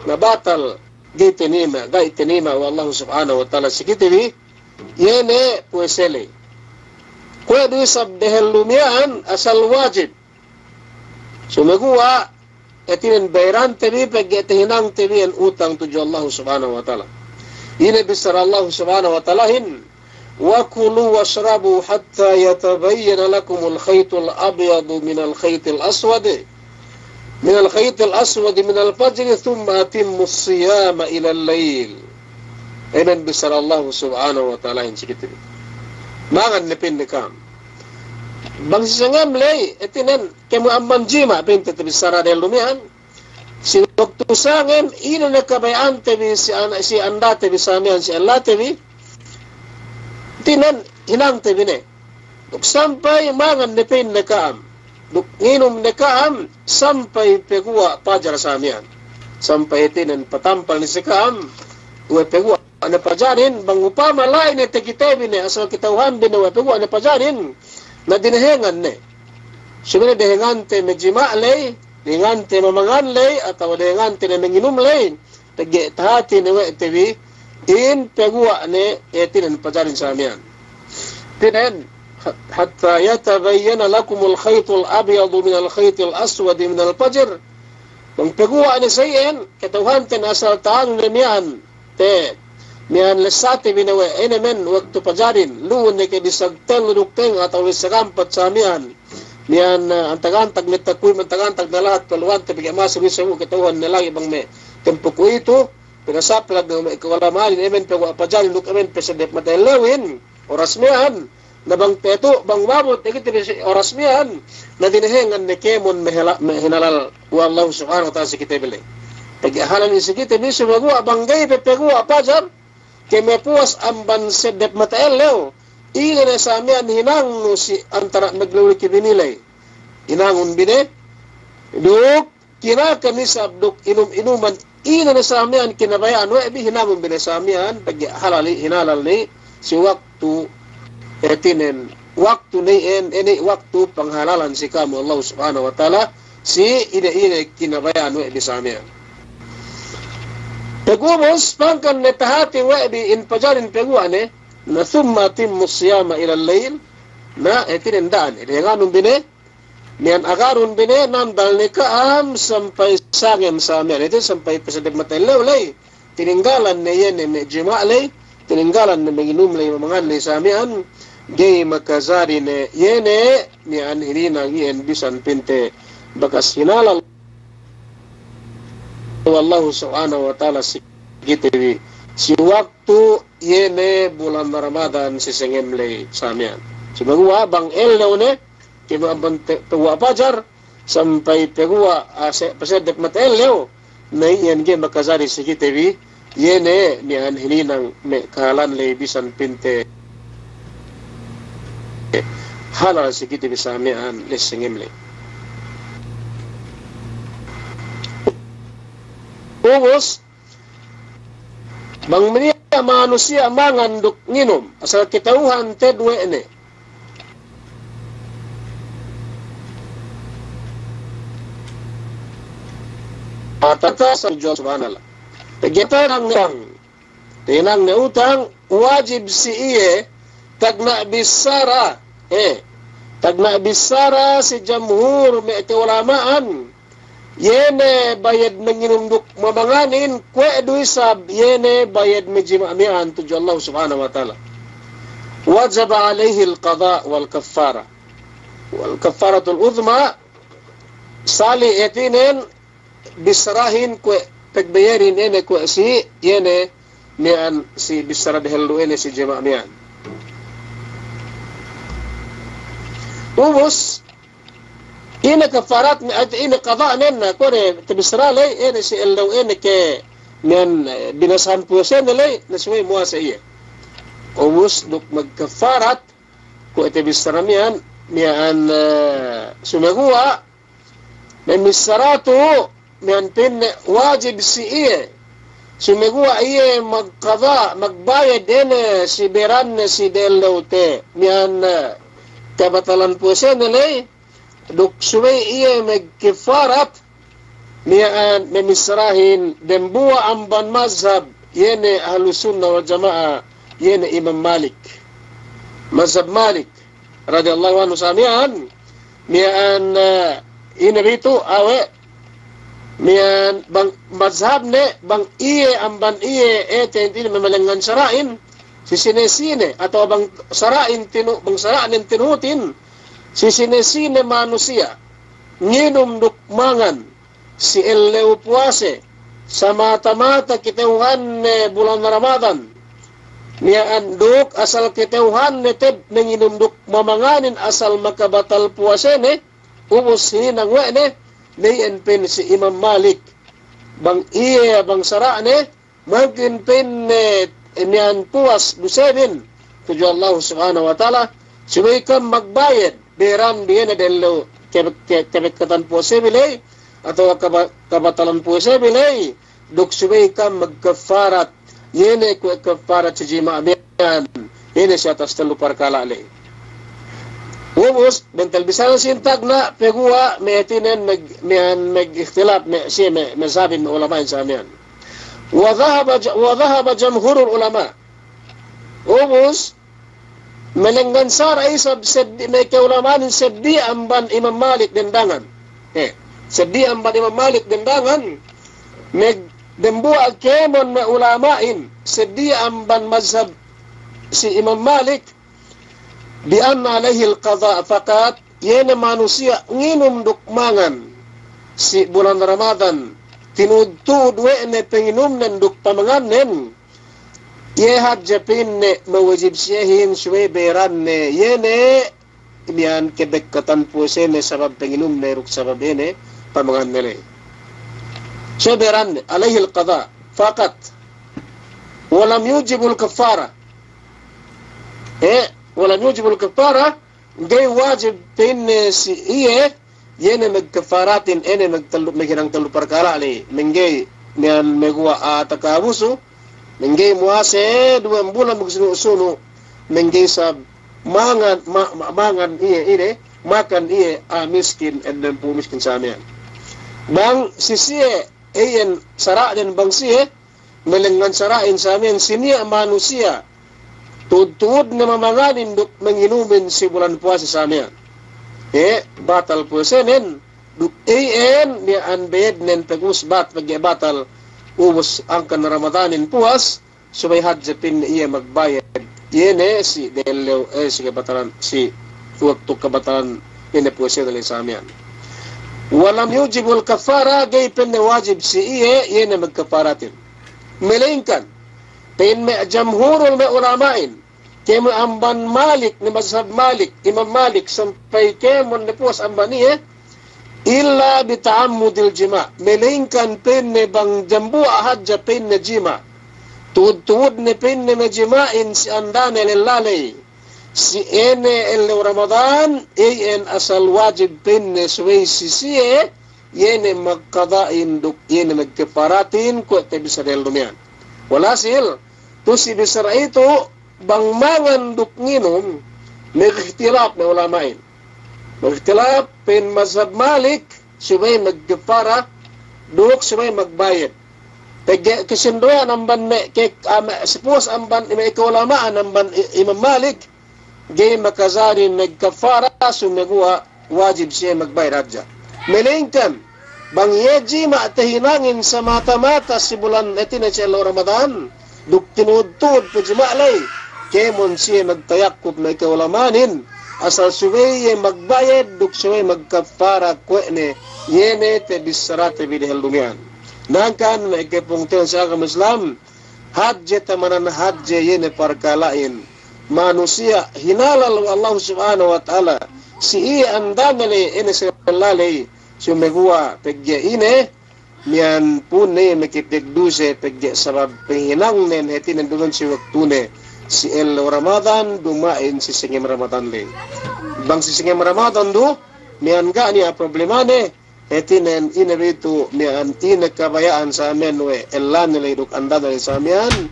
na batal, ga'i tinayima', ga'i tinayima' we' Allahu Subhanahu wa Ta'ala si kite bi, iye ne puwase ley. Kuwe' du isab dehellu miya'an asal wajib. Sumeguwa' hātinen bayarante bi pegge' tahinangte bi iyan utang tudju Allahu Subhanahu wa Ta'ala. Ine bissara Allahu Subhanahu wa Ta'alahin, "Wa kulu washrabu hatta yatabayyana lakumul khaytul abyadu minal khaytil aswadi, minal khaytil aswadi minal fajri, thumma atimmus siyama ilal layl." Ine bissara Allahu Subhanahu wa Ta'alahin si kite bi. Mangan ne pa'inne ka'am. Bang si sangem ley, hātinen, kēmon amban jima' pa'inte tabissara dehellu miya'an. Si waktu sangem, ine ne kabaya'ante bi si an-, si andate bi sa miya'an, si andate bi. Hātinen, hinangte bi ne. Duk sampay mangan ne pa'inne ka'am. Duk nginum ne ka'am, sampay paguwa' pajar sa miya'an. Sampay hātinen patampal ne si ka'am, we' paguwa' ne pajarin, bang upama la'i ne takite bi ne, asal kata'uhan bi ne we' paguwa' ne pajarin, na dinehengan ne. Subey ne dehengante me' jima' ley, dehengante mamangan ley, atawa dehengante ne manginum ley, pegge' tahāti ne we' te bi, in paguwa' ne, hātinen pajarin sa miya'an. Hātinen, hat-, hatta yatabayyana lakumul khaytul abyadu minal khaytil aswadi minal fajr. Bang paguwa' ne sa iyan, kata'uhante ne asal ta'anu ne miya'an, te, miya'an lessate bi ne we', ine men waktu pajarin, lu'u ne ke bissag tellu duk tengnga' atawa bissag ampat sa miya'an. Miya'an, eh, antag-antag ne takwim, antag-antag ne lahat paluwante, pegge' masi bissag bu kata'uhan ne lagi' bang me' tempo kuwe'itu, pinasapelag ne me' ka'ulama'anin, ine men paguwa' pajarin duk ine men paseddep mata ellewin, oras miya'an. Na bang tetu, bang umabut ne kite bi si oras miya'an, na dinehengan ne kēmon me' hela-, me' hinalal we' Allahu Subhanahu wa Ta'ala si kite bi ley. Pegge' halal ne si kite bi, sumeguwa' bang ga'i pe paguwa' pajar, ke me' puwas amban seddep mata ellew, ine ne sa miya'an hinangnu si antara' maglew ley ke bini ley. Hinangun bi ne, duk kinakan isab duk inum-inuman, ine ne sa miya'an kinabaya'an we' bi, hinangun bi ne sa miya'an, pegge' halal i, hinalal ne si waktu, hātinen, waktu ne iyan, ine waktu panghalalan si ka'am we' Allahu Subhanahu wa Ta'ala, si ine-ine kinabaya'an we' bi sa miya'an. Pagubus, pangkan ne tahāti we' bi in pajarin paguwa' ne, na thumma atimmus siyama ilal layl, na hātinen da'an, dehenganun bi ne, miya'an agarun bi ne, nandal ne ka'am sampay sangem sa miya'an. Itu sampay paseddep mata ellew ley. Tininggalan ne iye ne me' jima' ley, tininggalan ne manginum ley, mamangan ley sa miya'an. Ga'i makajari ne iye ne miya'an hininang iyan bisan pa'inte bakas hinalal we' Allahu Subhanahu wa Ta'ala si kite bi. Si waktu iye ne bulan Ramadan si sangem ley sa miya'an. Sumeguwa' bang ellew ne, kēmon amban te-, paguwa' pajar, sampay paguwa', ah, se-, paseddep mata ellew, na iyan ga'i makajari si kite bi, iye ne miya'an hininang me' kahalalan ley bisan pa'inte halal si kite bi sa miya'an ley sangem ley. Ubus, bang niya' manusiya' mangan duk nginum, asal kata'uhante du we' ne. Atata sa Subhanallah. Pegge' tahinang ne utang. Tahinang ne utang, wajib si iye, tagna' bissara, eh, tagna' bissara si jamhur me' ka'ulama'an, iye ne bayad manginum duk mamanganin, kuwe' du isab, iye ne bayad me' jima' miya'an tudju Allah Subhanahu wa Ta'ala. Wajaba alayhil qada' wal kaffara. Wal kaffaratul udhma, sali' hātinen, bissarahin kuwe' pagbayadin ine kuwe' si, iye ne miya'an si bissara dehellu ine si jima' miya'an. Ubus, ine kaffarat, ine qada' nen na kuwe' ne tabissara ley, ine si ellew ine ke miya'an, eh, binasahan puwasene ley, na subey muwasa iye. Ubus duk magkaffarat, kuwe' tabissara miya'an, miya'an, eh, sumeguwa', me' missara tu, miya'an pa'inne wajib si iye. Sumeguwa' iye magqada, magbayad ine si bayaranne si dehelluwte, miya'an, eh, kabatalan puwasene ley, duk subey iye magkaffarat, miya'an me' missarahin dembuwa' amban mazhab, iye ne Ahlus Sunnah wal Jama'ah, iye ne Imam Malik. Mazhab Malik, radiyallahu anhu sa miya'an, miya'an, eh, Ine bitu' awe' miya'an bang mazhabne, bang iye amban iye, e, te ine malengngan sara'in, si sine-sine, atawa bang sara'in tinu-, bang sara'nen tinuhutin, si sine-sine manusiya' nginum duk mangan si ellew puwase, samata-mata kata'uhanne bulan Ramadan, miya'an duk asal kata'uhanne te'ed manginum duk mamanganin asal makabatal puwasene, ubus hinang we' ne, ne iyan pa'in si Imam Malik, bang iye, bang sara'ne, mangkin pa'inne, e, miya'an puwas dusebin tudju Allahu Subhanahu wa Ta'ala, subey kam magbayed, beran bi iye ne dellew ke-, ke-, kebekkatan puwasebi ley, atawa kaba-, kabatalan puwasebi ley, duk subey kam magkaffarat, iye ne kuwe' kaffarat si jima' miya'an, iye ne si atas tellu parkala' ley. Ubus, bentel bisan sin tagna' paguwa' me' hātinen mag-, miya'an magihtilaf me' si me', me' sabin me' ulama'in sa miya'an. Wa dhahaba ja-, wa dhahaba jamhurul ulama'. Ubus, malengngan sara' isab seddi me' ka'ulama'anin seddi amban Imam Malik dendangan. E, seddi amban Imam Malik dendangan, me' dembuwa' kēmon me' ulama'in seddi amban mazhab si Imam Malik, bi anna alaihil qada' faqat, iye ne manusiya' nginum duk mangan si bulan Ramadan, tinuhut-tuhut we' ne panginumnen duk pamangannen, iye hadja pa'inne mawajib si iyehin subey beranne, iye ne miya'an kebekkatan puwasene sabab panginumne duk sabab iye ne pamanganne ley. Subey beranne, alaihil qada' faqat, wa lam yujibul kaffara. E, wa lam yujibul kaffara, ga'i wajib pa'inne si iye, iye ne magkaffaratin, iye ne magtellu, maghinang tellu parkala' ley, mangga'i miya'an maguwa' a'a takabusu, mangga'i muwase duwe bulan magsunu'-sunu', mangga'i isab mangan, ma-, ma-, mangan iye, ine, makan iye a'a miskin, ennempū' miskin sa miya'an. Bang si siye, iyan sara'nen bang siye, malengngan sara'in sa miya'an si niya' manusiya' tuhut-tuhutne mamanganin duk manginumin si bulan puwase sa miya'an, e, batal puwasenen, duk iyan miya'an bayednen pag-ubus bat-, pegge' batal ubus angkan Ramadanin puwas, subey hadja pa'inne iye magbayed, iye ne si dellew, e, si kabatalan, si waktu kabatalan ine puwasene ley sa miya'an. Wa lam yujibul kaffara, ga'i pa'inne wajib si iye, iye ne magkaffaratin. Malayingkan, pa'in me' jamhurul me' ulama'in, kēmon amban Malik, ne mazhab Malik, Imam Malik, sampay kēmon ne puwas amban iye, illa bi ta'ammudil jima'. Malayingkan pa'inne bang dambuwa' hadja pa'inne jima'. Tuhut-tuhutne pa'inne majima'in si andane lella ley si ine ellew Ramadan, iyan asal wajib pa'inne subey si siye, iye ne magkada'in duk iye ne magkaffaratin, kuwe' tabissā dellu miya'an. Walhasil, tu'u si bissā itu, bang mangan duk nginum, magihtilaf me' ulama'in. Magihtilaf, pa'in mazhab Malik, subey magkaffara, duk subey magbayed. Pegge' kasinduwehan amban me' ke-, a, me' si puwas amban me' ka'ulama'an amban i-, Imam Malik, ga'i makajari magkaffara, sumeguwa' wajib siye magbayed hadja. Malayingkan, bang iye jima' tahinangin samata-mata si bulan hātinen si ellew Ramadan, duk tinuhut-tuhut pe jima' ley, kēmon siye magtayakkuf me' ka'ulama'anin, asal subey iye magbayed duk subey magkaffara kuwe' ne, iye ne tabissārate bi dehellu miya'an. Hangkan me' kapungtina'ihan si agama Islam, hadje tamanan hadje iye ne parkala'in manusiya' hinalal we' Allahu Subhanahu wa Ta'ala si iye andane ley, iye ne si lella ley, sumeguwa' pegge' ine, miya'an pun ne makapagduse pegge' sabab panghinangnen hātinen duman si waktune si ellew Ramadan duma'in si sangem Ramadan ley. Bang si sangem Ramadan du, miya'an ga' niya' problemane, hātinen ine bitu' miya'an ine kabaya'an sa miya'an we' ellane ley duk andane ley sa miya'an,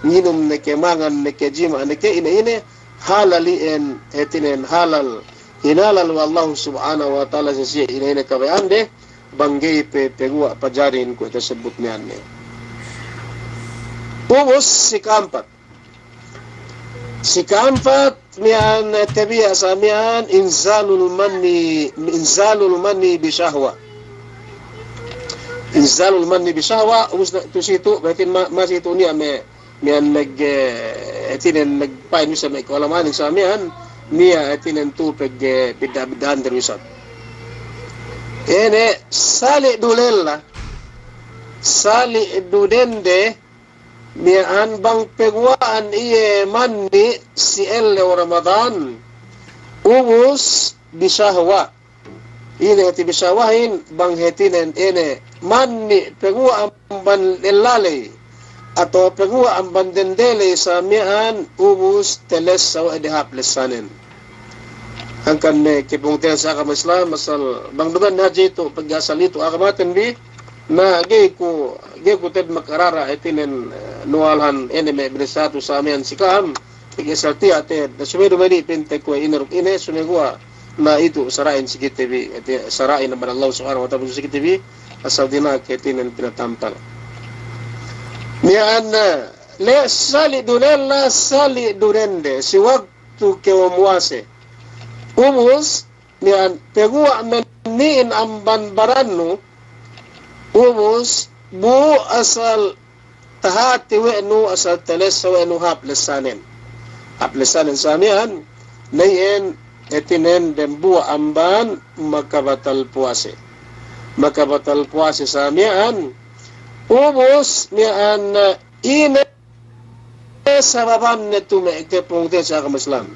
nginum ne ke, mangan ne ke, jima' ne ke, ine-ine, halal iyan, hātinen halal, hinalal we' Allahu Subhanahu wa Ta'ala si siye ine-ine kabaya'ande, bang ga'i pe paguwa' pajarin kuwe' tasebbut miya'an ne. Ubus si ka'ampat. Si ka'ampat miya'an, eh, tabiya' sa miya'an inzalul manni, inzalul manni bi shahwa. Inzalul manni bi shahwa, ubus na, tu' situ, berarti ma-, masi tu' niya' me', miya'an mag-, eh, hātinen magpa'in isab me' ka'ulama'anin sa miya'an, niya' hātinen tu' pag-, eh, bidda'-bidda'an du isab. Ine, sali' du lella, sali' du dende, miya'an bang paguwa'an iye manni' si ellew Ramadan, ubus bi shahwa. Ine hāti bi shahwahin, bang hātinen ine manni' paguwa' amban lella ley, atawa paguwa' amban dende ley sa miya'an, ubus talessa we' de hāp lessanen. Hangkan me' kapungtina'ihan si agama Islam, asal bang duma'in hadja itu, pegge' asal itu agamaten bi, na ga'i ku, ga'i ku te'ed makarara hātinen, eh, nuwalhan ine me' binissātu sa miya'an si ka'am, pegge' asal tiya' te'ed, na subey duma'in pa'inte kuwe' ine duk ine, subey guwa' na itu sara'in si kite bi, hāti sara'in amban Allah Subhanahu wa Ta'ala si kite bi, asal dina'ak hātinen pinatampal. Miya'an, eh, le-, sali' du lella, sali' du dende, si wak- tu kew muwase. Ubus, miya'an paguwa' manni'in amban barannu, ubus bu asal tahati we' nu, asal talessa we' nu hāp lessanen. Hāp lessanen sa miya'an, na iyan hātinen dambuwa' amban makabatal puwase. Makabatal puwase sa miya'an, ubus miya'an, ine sababanne tu' me' kapungtina'ihan si agama Islam.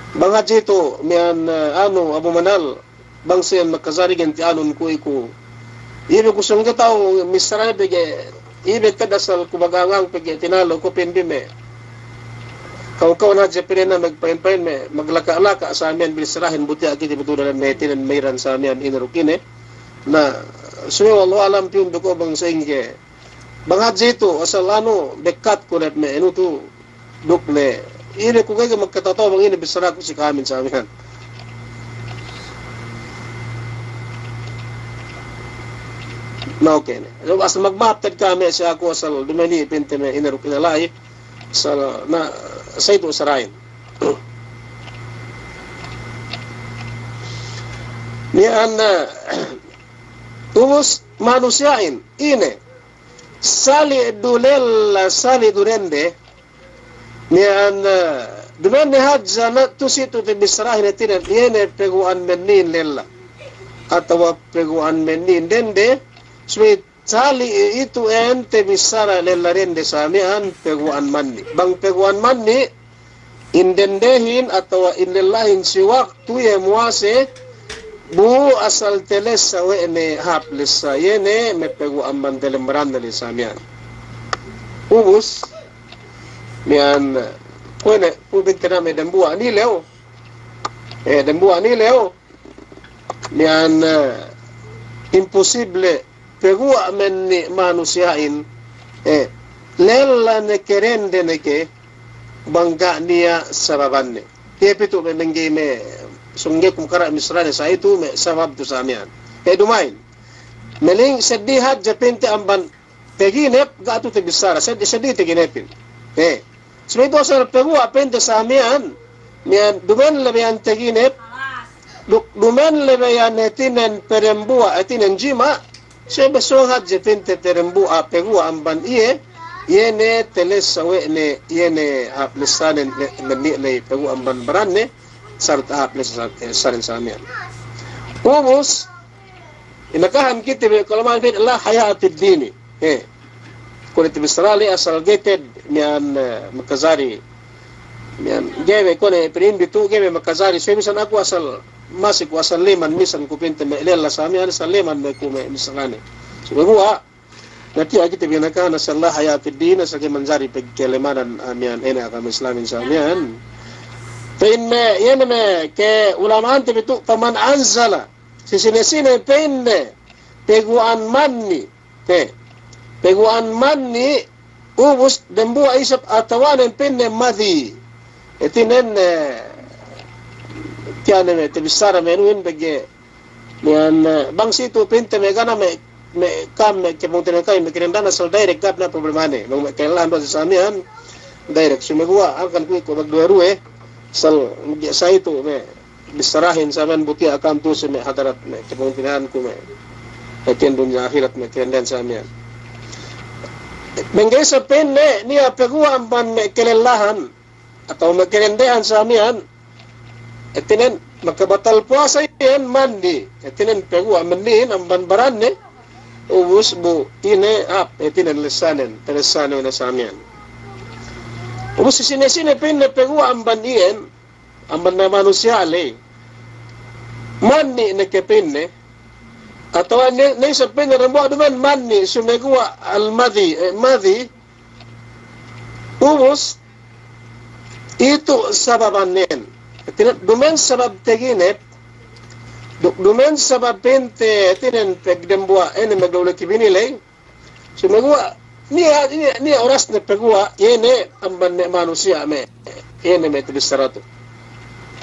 Bang hadja itu miya'an, eh, anu, Abu Manal, bang si'an makajari ganti anun ku iku. Iye be ku sōng kata'u missāne pegge', iye be te'ed asal ku bagangang pegge' tinalu ku pa'in bi me'. Kaw-kaw na hadja pa'in na magpa'in-pa'in me', maglaka'-laka' sa miya'an binissāhin bu tiya' kite bi tu' dalem me' hātinen ma'iran sa miya'an ine duk ine. Na, subey wallahu a'lam piyun du ku bang sa'ingge. Bang hadja itu, asal anu, bekkat ku ne me' inu tu, duk ne. Ine ku ga'i magkata'u bang ine bissāku si ka'amin sa miya'an. Na, oke ne. Asal magma'ap te'ed ka'am si aku asal duma'in pa'inte me' ine duk ine la'i. Asal, na, sa itu sara'in. Miya'an, eh, ubus manusiya'in, ine. Sali' du lella, sali' du dende, miya'an, eh, duma'in hadja na tu' situ tabissāhin hātinen, iye ne paguwa'an manni'in lella. Atawa paguwa'an manni'in dende, subey sali' itu en tabissā lella dende sa miya'an paguwa'an manni'. Bang paguwa'an manni', in dendehin atawa in lellahin si waktu iye muwase, bu asal talessa we' ne hāp lessa, iye ne me' paguwa' amban dalem baranne ley sa miya'an. Ubus, miya'an, kuwe' ne, kuwe' pa'inte na me' dambuwa' nilew. Eh, dambuwa' nilew. Miya'an, eh, imposible paguwa' manni' manusiya'in, eh, lella ne ke dende ne ke, bang ga' niya' sababanne. Iye pitu me' mengge me' sōng ga'i ku makara' missāne sa itu me' sabab tu sa miya'an. Eh, duma'in. Meling seddili hadja pa'inte amban taginep, ga' tu tabissā, sed-, seddili taginepin. Eh, subey itu asal paguwa' pa'inte sa miya'an, miya'an duma'in le be iyan taginep, du-, duma'in le be iyan hātinen padambuwa', hātinen jima', subey be sōng hadja pa'inte padambuwa', paguwa' amban iye, iye ne talessa we' ne, iye ne hāp lessanen, ne, manni' ley paguwa' amban baranne, sarta' hāp lessa-, eh, sanen sa miya'an. Ubus, inakahan kite bi, ka'ulama'an bi, la haya'ata fid dini. He. Kuwe' tabissā ley asal ga'i te'ed miya'an, eh, makajari. Miya'an, ga'i be kuwe' ne pa'in bi tu', ga'i be makajari. Subey bisan aku asal, masi ku asal leman, bisan ku pa'inte me' lella sa miya'an, asal leman me' ku me' missāne. Subey guwa', na tiya' kite bi inakahan asal la haya'ata fid din, asal ga'i manjari pagkalemanan, ah, miya'an ine agama Islamin sa miya'an. Pa'in me', iye ne me' ka'ulama'ante bi tu', faman anzala, si sine-sine pa'inne, paguwa'an manni', he, paguwa'an manni', ubus dambuwa' isab atawanen pa'inne madhi. Hātinen, eh, tiya' ne me' tabissā me' nuhin pegge', miya'an, eh, bang situ pa'inte me' gana me', me' ka'am me' kapungtina'ihan ka'am me' kinandana asal direct ga' ne problemane. Bang me' kalellahan du sa miya'an, direct. Sumeguwa' hangkan kuwe' ku magduwe-ruwe, asal magi' sa itu me' bissarahin sa miya'an, bu tiya' ka'am tu'u si me' hadarat me' kapungtina'ihanku me' hātinen dunya ahirat me' kadendehan sa miya'an. Mangga'i isab pa'inne niya' paguwa' amban me' kalellahan atawa me' kadendehan sa miya'an, hātinen makabatal puwasa iyan manni', hātinen paguwa' manni'in amban baranne, ubus bu ine hāp, hātinen lessanen, talessanen we' ne sa miya'an. Ubus si sine-sine pa'inne paguwa' amban iyan, amban me' manusiya' ley. Manni' ne ke pa'inne, atawa ne, ne isab pa'inne dambuwa' duma'in manni', sumeguwa' al-madhi, eh, madhi, ubus itu' sababannen. Hātinen duma'in sabab taginep, duk duma'in sabab pa'inte, hātinen pegdambuwa' ine, maglaulaki bini ley. Sumeguwa' niya', niya', niya' orasne paguwa', iye ne amban me' manusiya' me', iye ne me' tabissara tu'.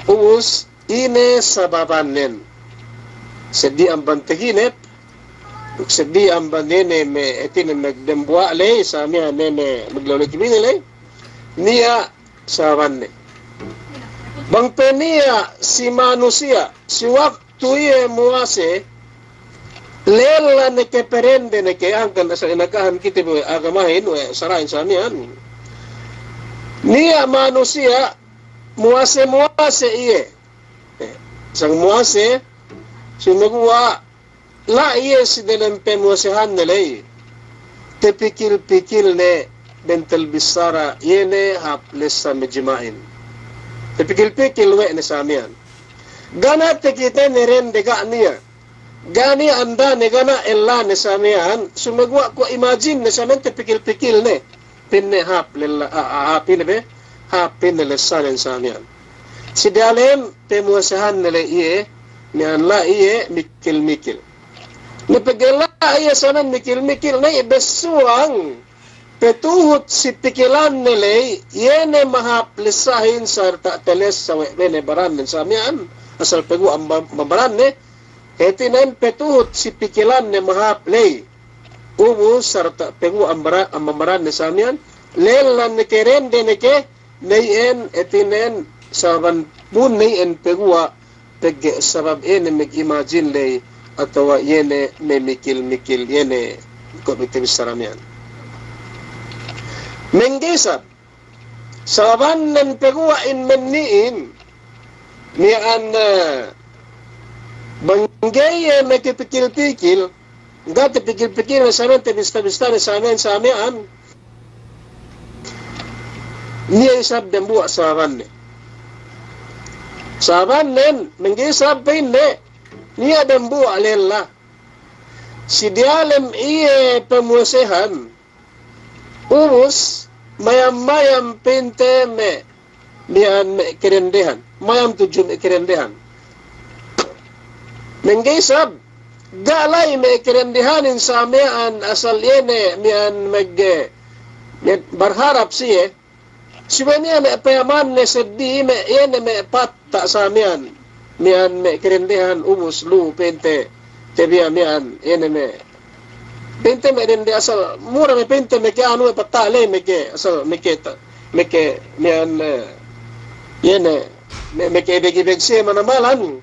Ubus ine sababannen? Seddili amban taginep, duk seddili amban ine me', hātinen magdambuwa' ley, sa miya'an ine maglaulaki bini ley. Niya' sababanne. Bang pe niya' si manusiya', si waktu iye muwase, lella ne ke, pe dende ne ke, hangkan asal inakahan kite bi we' agamahin, we' sara'in sa miya'an. Niya' manusiya' muwase-muwase iye. Eh, sa'ang muwase, sumeguwa' la'i iye si delem pamuwasehanne ley, tapikil-pikil ne bentel bissara iye ne hāp lessa me' jima'in. Tapikil-pikil we' ne sa miya'an. Ga' ne takitene dende, ga' niya'. Ga' niya' andane, ga' niya' ellane sa miya'an, sumeguwa' kuwe' imagine ne sa miya'an, tapikil-pikil ne. Pa'inne hāp lella, a, a, a, pa'inne be, hāp pa'inne lessanen sa miya'an. Si diyalem pamuwasehanne ley iye, miya'an la'i iye mikil-mikil. Ne pegge' la'i iye sa miya'an mikil-mikil, ne iye bessuwang patuhut si pikilanne ley, iye ne mahāp lessahin sarta' talessa we' bene barannen sa miya'an, asal paguwa' amba-, amba baranne, hātinen patuhut si pikilanne mahāp ley. Ubus sarta' paguwa' amba bara-, amba baranne sa miya'an, lella ne ke, dende ne ke, ne iyan, hātinen sababan pun ne iyan paguwa', pegge' sabab iye ne mag-imagine ley, atawa iye ne mamikil-mikil, iye ne kuwe' tabissara miya'an. Mangga'i isab, sababannen paguwa' in manni'in, miya'an, eh, bang ga'i iye makapikil-pikil, ga' tapikil-pikil ne sa miya'an, tabista-bista ne sa miya'an, sa miya'an. Niya' isab dambuwa' sababanne. Sababannen, mangga'i isab pa'inne, niya' dambuwa' lella. Si diyalem iye pamuwasehan, ubus, mayam-mayam pa'inte me', miya'an me' kadendehan. Mayam tudju me' kadendehan. Mangga'i isab, ga' la'i me' kadendehanin sa miya'an asal iye ne miya'an mag-, me' barharap siye. Subey niya' me' payamanne seddili me' iye ne me' patta' sa miya'an. Miya'an me' kadendehan ubus lu pa'inte tabiya' miya'an iye ne me'. Pa'inte me' dende asal mura me' pa'inte meke anu me' patta' ley meke asal meke ta-, meke miya'an, eh, iye ne me', meke ibeg-ibeg siye manamalan.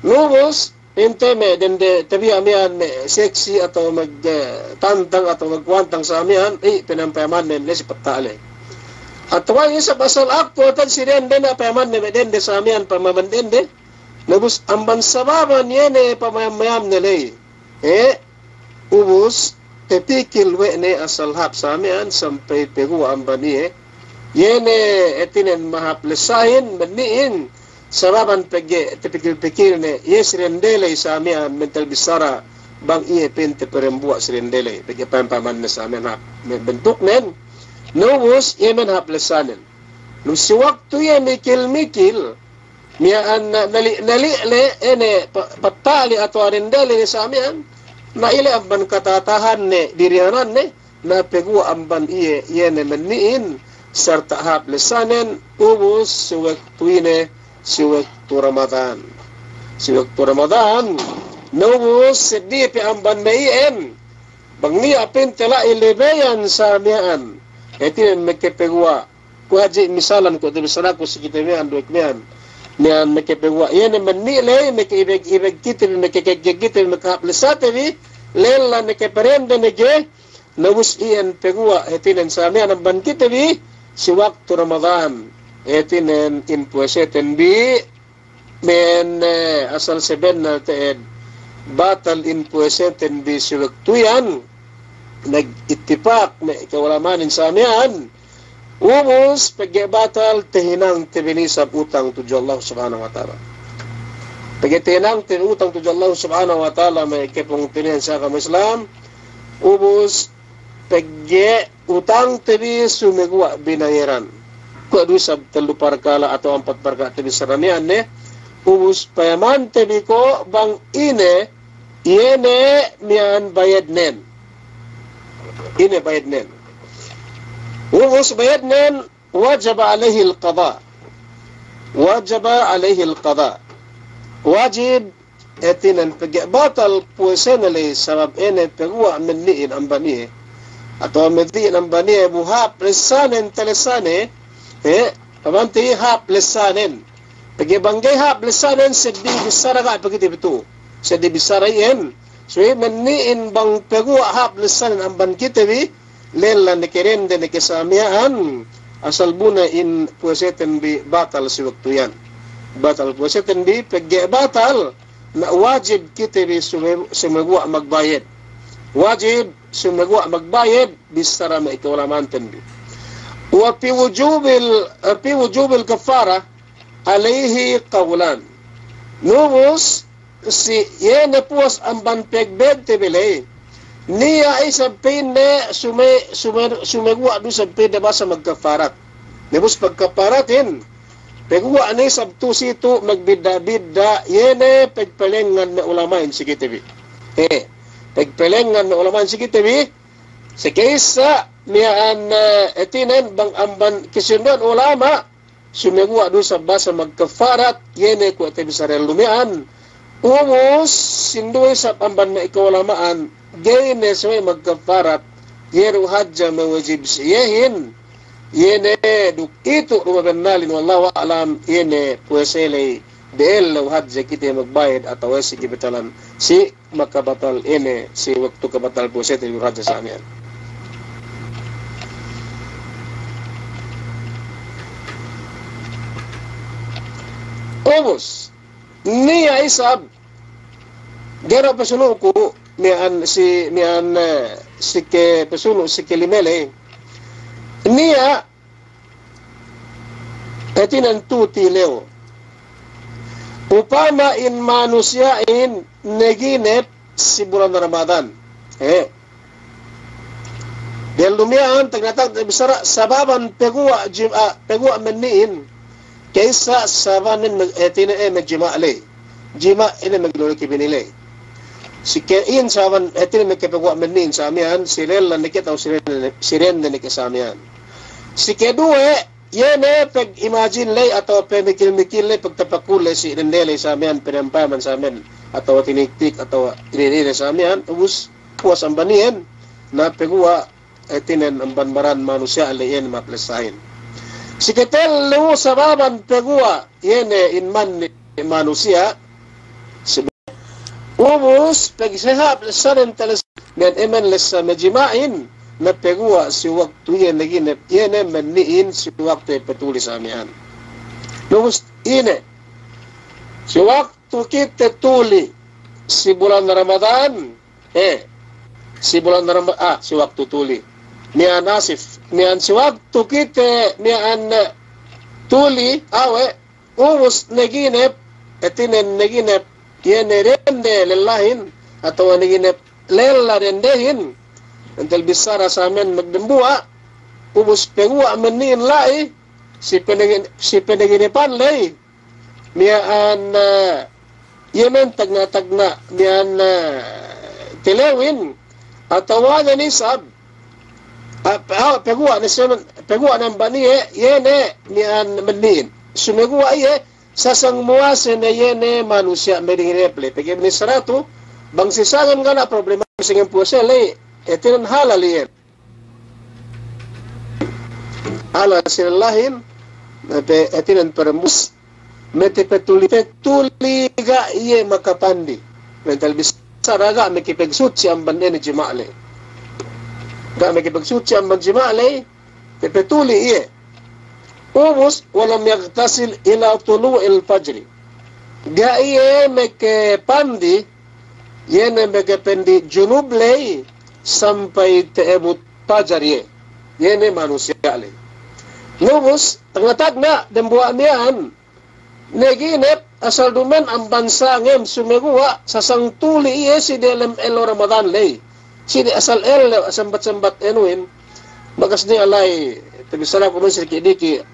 Ubus, pa'inte me' dende tabiya' miya'an me' seksi atawa mag-, eh, tantang atawa magkuwantang sa miya'an, eh, pinayamanne ne si patta' ley. Atawa isab asal aktu atan si dende ne payamanne me' dende sa miya'an pamaman dende. Na ubus amban sababan iye ne pamayam-mayamne ley. Eh, ubus, tapikil we' ne asal hāp sa miya'an sampay paguwa' amban iye. Iye ne hātinen mahāp lessahin, manni'in, sababan pegge' tapikil-pikil ne, iye si dende ley sa miya'an mental bissara, bang iye pa'inte pe dambuwa' si dende ley, pegge' payam-payamanne sa miya'an hāp, me' bentuknen, na ubus, iye men hāp lessanen. Na si waktu iye mikil-mikil, miya'an na-, nali'-nali' le, ine, pa-, patta' le atawa dende le sa miya'an, na ile amban katatahanne, dirihananne, na paguwa' amban iye, iye ne manni'in, sarta' hāp lessanen, ubus si waktu ine, si waktu Ramadan. Si waktu Ramadan, na ubus seddili pe amban me' iyan, bang niya' pa'inte la'i lebeyan sa miya'an, hātinen meke paguwa', kuwe' hadja misalan kuwe' te bissaraku si kite miya'an, duwek miya'an. Miya'an meke peguwa'. Iye ne menni' ley, meke ibeg-ibeg kite bi, meke kegge kite bi, meke hāp lessate bi, lella meke perende ne ge, na ubus iyan peguwa', hātinen sa miya'an amban kite bi, si waktu Ramadan. Hātinen in puweseten bi, men, eh, asal sebennal te'ed batal in puweseten bi si waktu iyan, nag-ittipak me' ka'ulama'anin sa miya'an, ubus pegge' batal tahinangte bi ne isab utang tudju Allah Subhanahu wa Ta'ala. Pegge' tahinangte bi utang tudju Allah Subhanahu wa Ta'ala me' kapungtina'ihan si agama Islam, ubus pegge' utangte bi sumeguwa' binayaran. Kuwe' du isab tellu parkala' atawa ampat parkala' te bi saramiyan ne, ubus payamante bi ko' bang ine, iye ne miya'an bayednen. Ine bayednen. Ubus bayednen, wajaba alayhil qada. Wajaba alayhil qada. Wajib, hātinen pegge' batal puwesene ley sabab ine peguwa' menni'in amban iye. Atawa menni'in amban iye bu hāp lessanen talessane, eh, pamante hāp lessanen. Pegge' bang ga'i hāp lessanen seddili bissara ga' pe kite bi tu'u. Seddili bissara iyan. Subey menni'in bang peguwa' hāp lessanen amban kite bi, lella ne kerende ne ke sa miya'an, asal bu ne in puweseten bi batal si waktu iyan. Batal puweseten bi, pegge' batal, na wajib kite bi sume-, sumeguwa' magbayed. Wajib sumeguwa' magbayed, bissara me' ka'ulama'anten bi. Wa fi wujubil, fi wujubil kaffara alayhi qawlan. Na ubus, si iye ne puwas amban pegbayedte bi ley, niya' isab pa'inne sume-, sume-, sumeguwa' du isab pa'inne basa magkaffarat. Na ubus pagkaffaratin, peguwa' ne isab tu'u si tu'u magbidda'-bidda', iye ne pegpelengan me' ulama'in si kite bi. Eh, pegpelengan me' ulama'in si kite bi, si ka'issa miya'an, eh, hātinen bang amban kasinduwehan ulama', sumeguwa' du isab basa magkaffarat, iye ne kuwe' te bi sarellu miya'an. Ubus, sinduwe isab amban me' ka'ulama'an, ga'i ne subey magkaffarat, iye du hadja me' wajib si iyehin, iye ne duk itu' du mabennalin, wallahu a'lam, iye ne puwese ley, de'ellew hadja kite magbayed atawa si kibatalan si makabatal ine, si waktu kabatal puwesete bi hadja sa miya'an. Ubus, niya' isab, ga'i du pesunu'ku, miya'an si, miya'an, eh, si ke pesunu', si kelime ley. Niya' Hātinen tu'u tilew. Upama in manusiya'in naginep si bulan Ramadan. Eh. Diyalem miya'an, tagna'-tagna' bissara sababan peguwa' jim-, ah, peguwa' menni'in. Ka'issa sababan me-, hātinen, eh, magjima' ley. Jima' ine, maglu'u ne ke bini ley. Si ke in sababan, hātinen, makapeguwa' menni'in sa miya'an, si lella ne ke atawa si dende ne, si dende ne ke sa miya'an. Si keduwe, iye ne pag-imagine ley atawa pamikil-mikil ley, pagtapakul ley si dende ley sa miya'an, pinayaman sa miya'an, atawa tiniktik, atawa ine-ine sa miya'an, ubus puwas amban iyan, na peguwa' hātinen amban baran manusiya' ley iyan maplesahin. Si ketellu sababan peguwa' iye ne in manni' manusiya'. Si ubus pegge' seha' plesanen tales men emen lesa majima'in, na peguwa' si waktu iye naginep, iye ne menni'in si waktu iye petuli sa miya'an. Ubus ine, si waktu kite tuli si bulan Ramadan, Eh, si bulan Rama-, ah, si waktu tuli. Miya'an asif, miya'an si waktu kite, miya'an, eh, tuli, awe', ubus naginep, hātinen naginep, iye ne dende lellahin, atawa naginep lella dendehin, entel bissara sa miya'an magdembuwa', ubus peguwa' menni'in la'i, si penegin-, si peneginepan ley, miya'an, eh, iye men tagna'-tagna' miya'an, eh, tilewin, atawa ne isab, ah, pe-, ah, peguwa' ne semen, peguwa' ne amban iye, iye ne miya'an menni'in. Sumeguwa' iye, sasang muwase ne iye ne manusiya' meginep ley. Pegge' bissara tu, bang si sangem ga' ne problema si sangem puwase ley, hātinen halal iye. ala si lellahin, pe-, hātinen perembus, meke petuli, petuli ga' iye makapandi. Mental bissara ga' meke pegsutsi amban ine jima' ley. Ga' meke pegsutsi amban jima' ley, pe-, petuli iye. Ubus, walam yaghtasil ila tulu'il fajri. Ga' iye meke pandi, iye ne meke pandi junub ley, sampay ta'ebut pajar iye. Iye ne manusiya' ley. Ubus, tagna'-tagna' dembuwa' miya'an, naginep asal dumen amban sangem, sumeguwa' sasang tuli iye si delem ellew Ramadan ley. Si de asal ellew, sambat-sambat enuhin. Bakas ne alay, tabissaraku me' si diki'-diki',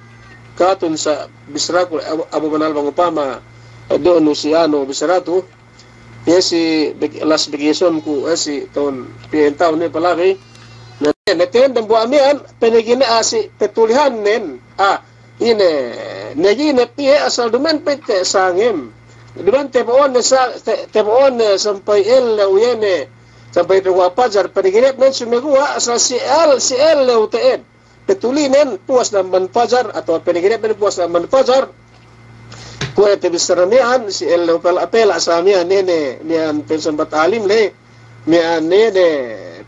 katun sa' bissaraku Abu, Abu Manal bang upama, do'nu si anu bissara tu, iye si bag-, last vacation ku, iye si tahun, piyen tahun ne palagi. Na, na ten dembuwa' miya'an, panegine-, ah, si petulihannen, ah, ine, naginep iye asal dumen pa'inte sangem. Dumen tebo'one sa-, te-, tebo'one sampay ellew iye ne, sampay peguwa' pajar, panaginepnen sumeguwa' asal si el-, si ellew te'ed. Petulinen puwas ne amban pajar, atawa panaginepnen puwas ne amban pajar. Kuwe' tabissara miya'an, si ellew pela', pela' sa miya'an ine, miya'an pe sambat alim ley, miya'an ine,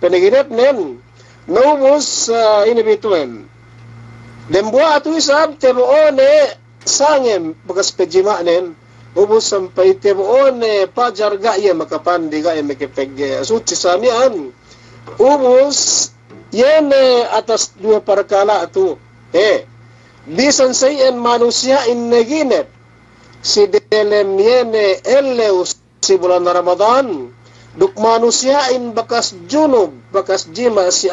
panaginepnen. Na ubus, ah, ine bi tu'en. Dembuwa' tu isab tebo'one sangem bakas pejima'nen, ubus sampay tebo'one pajar ga' iye makapandi, ga' iye meke peg-, eh, sutsi sa miya'an. Ubus, iye ne atas duwe parkala' tu, eh, bisan sa iyan manusiya'in naginep si delem iye ne ellew si bulan Ramadan, duk manusiya'in bakas junub, bakas jima' si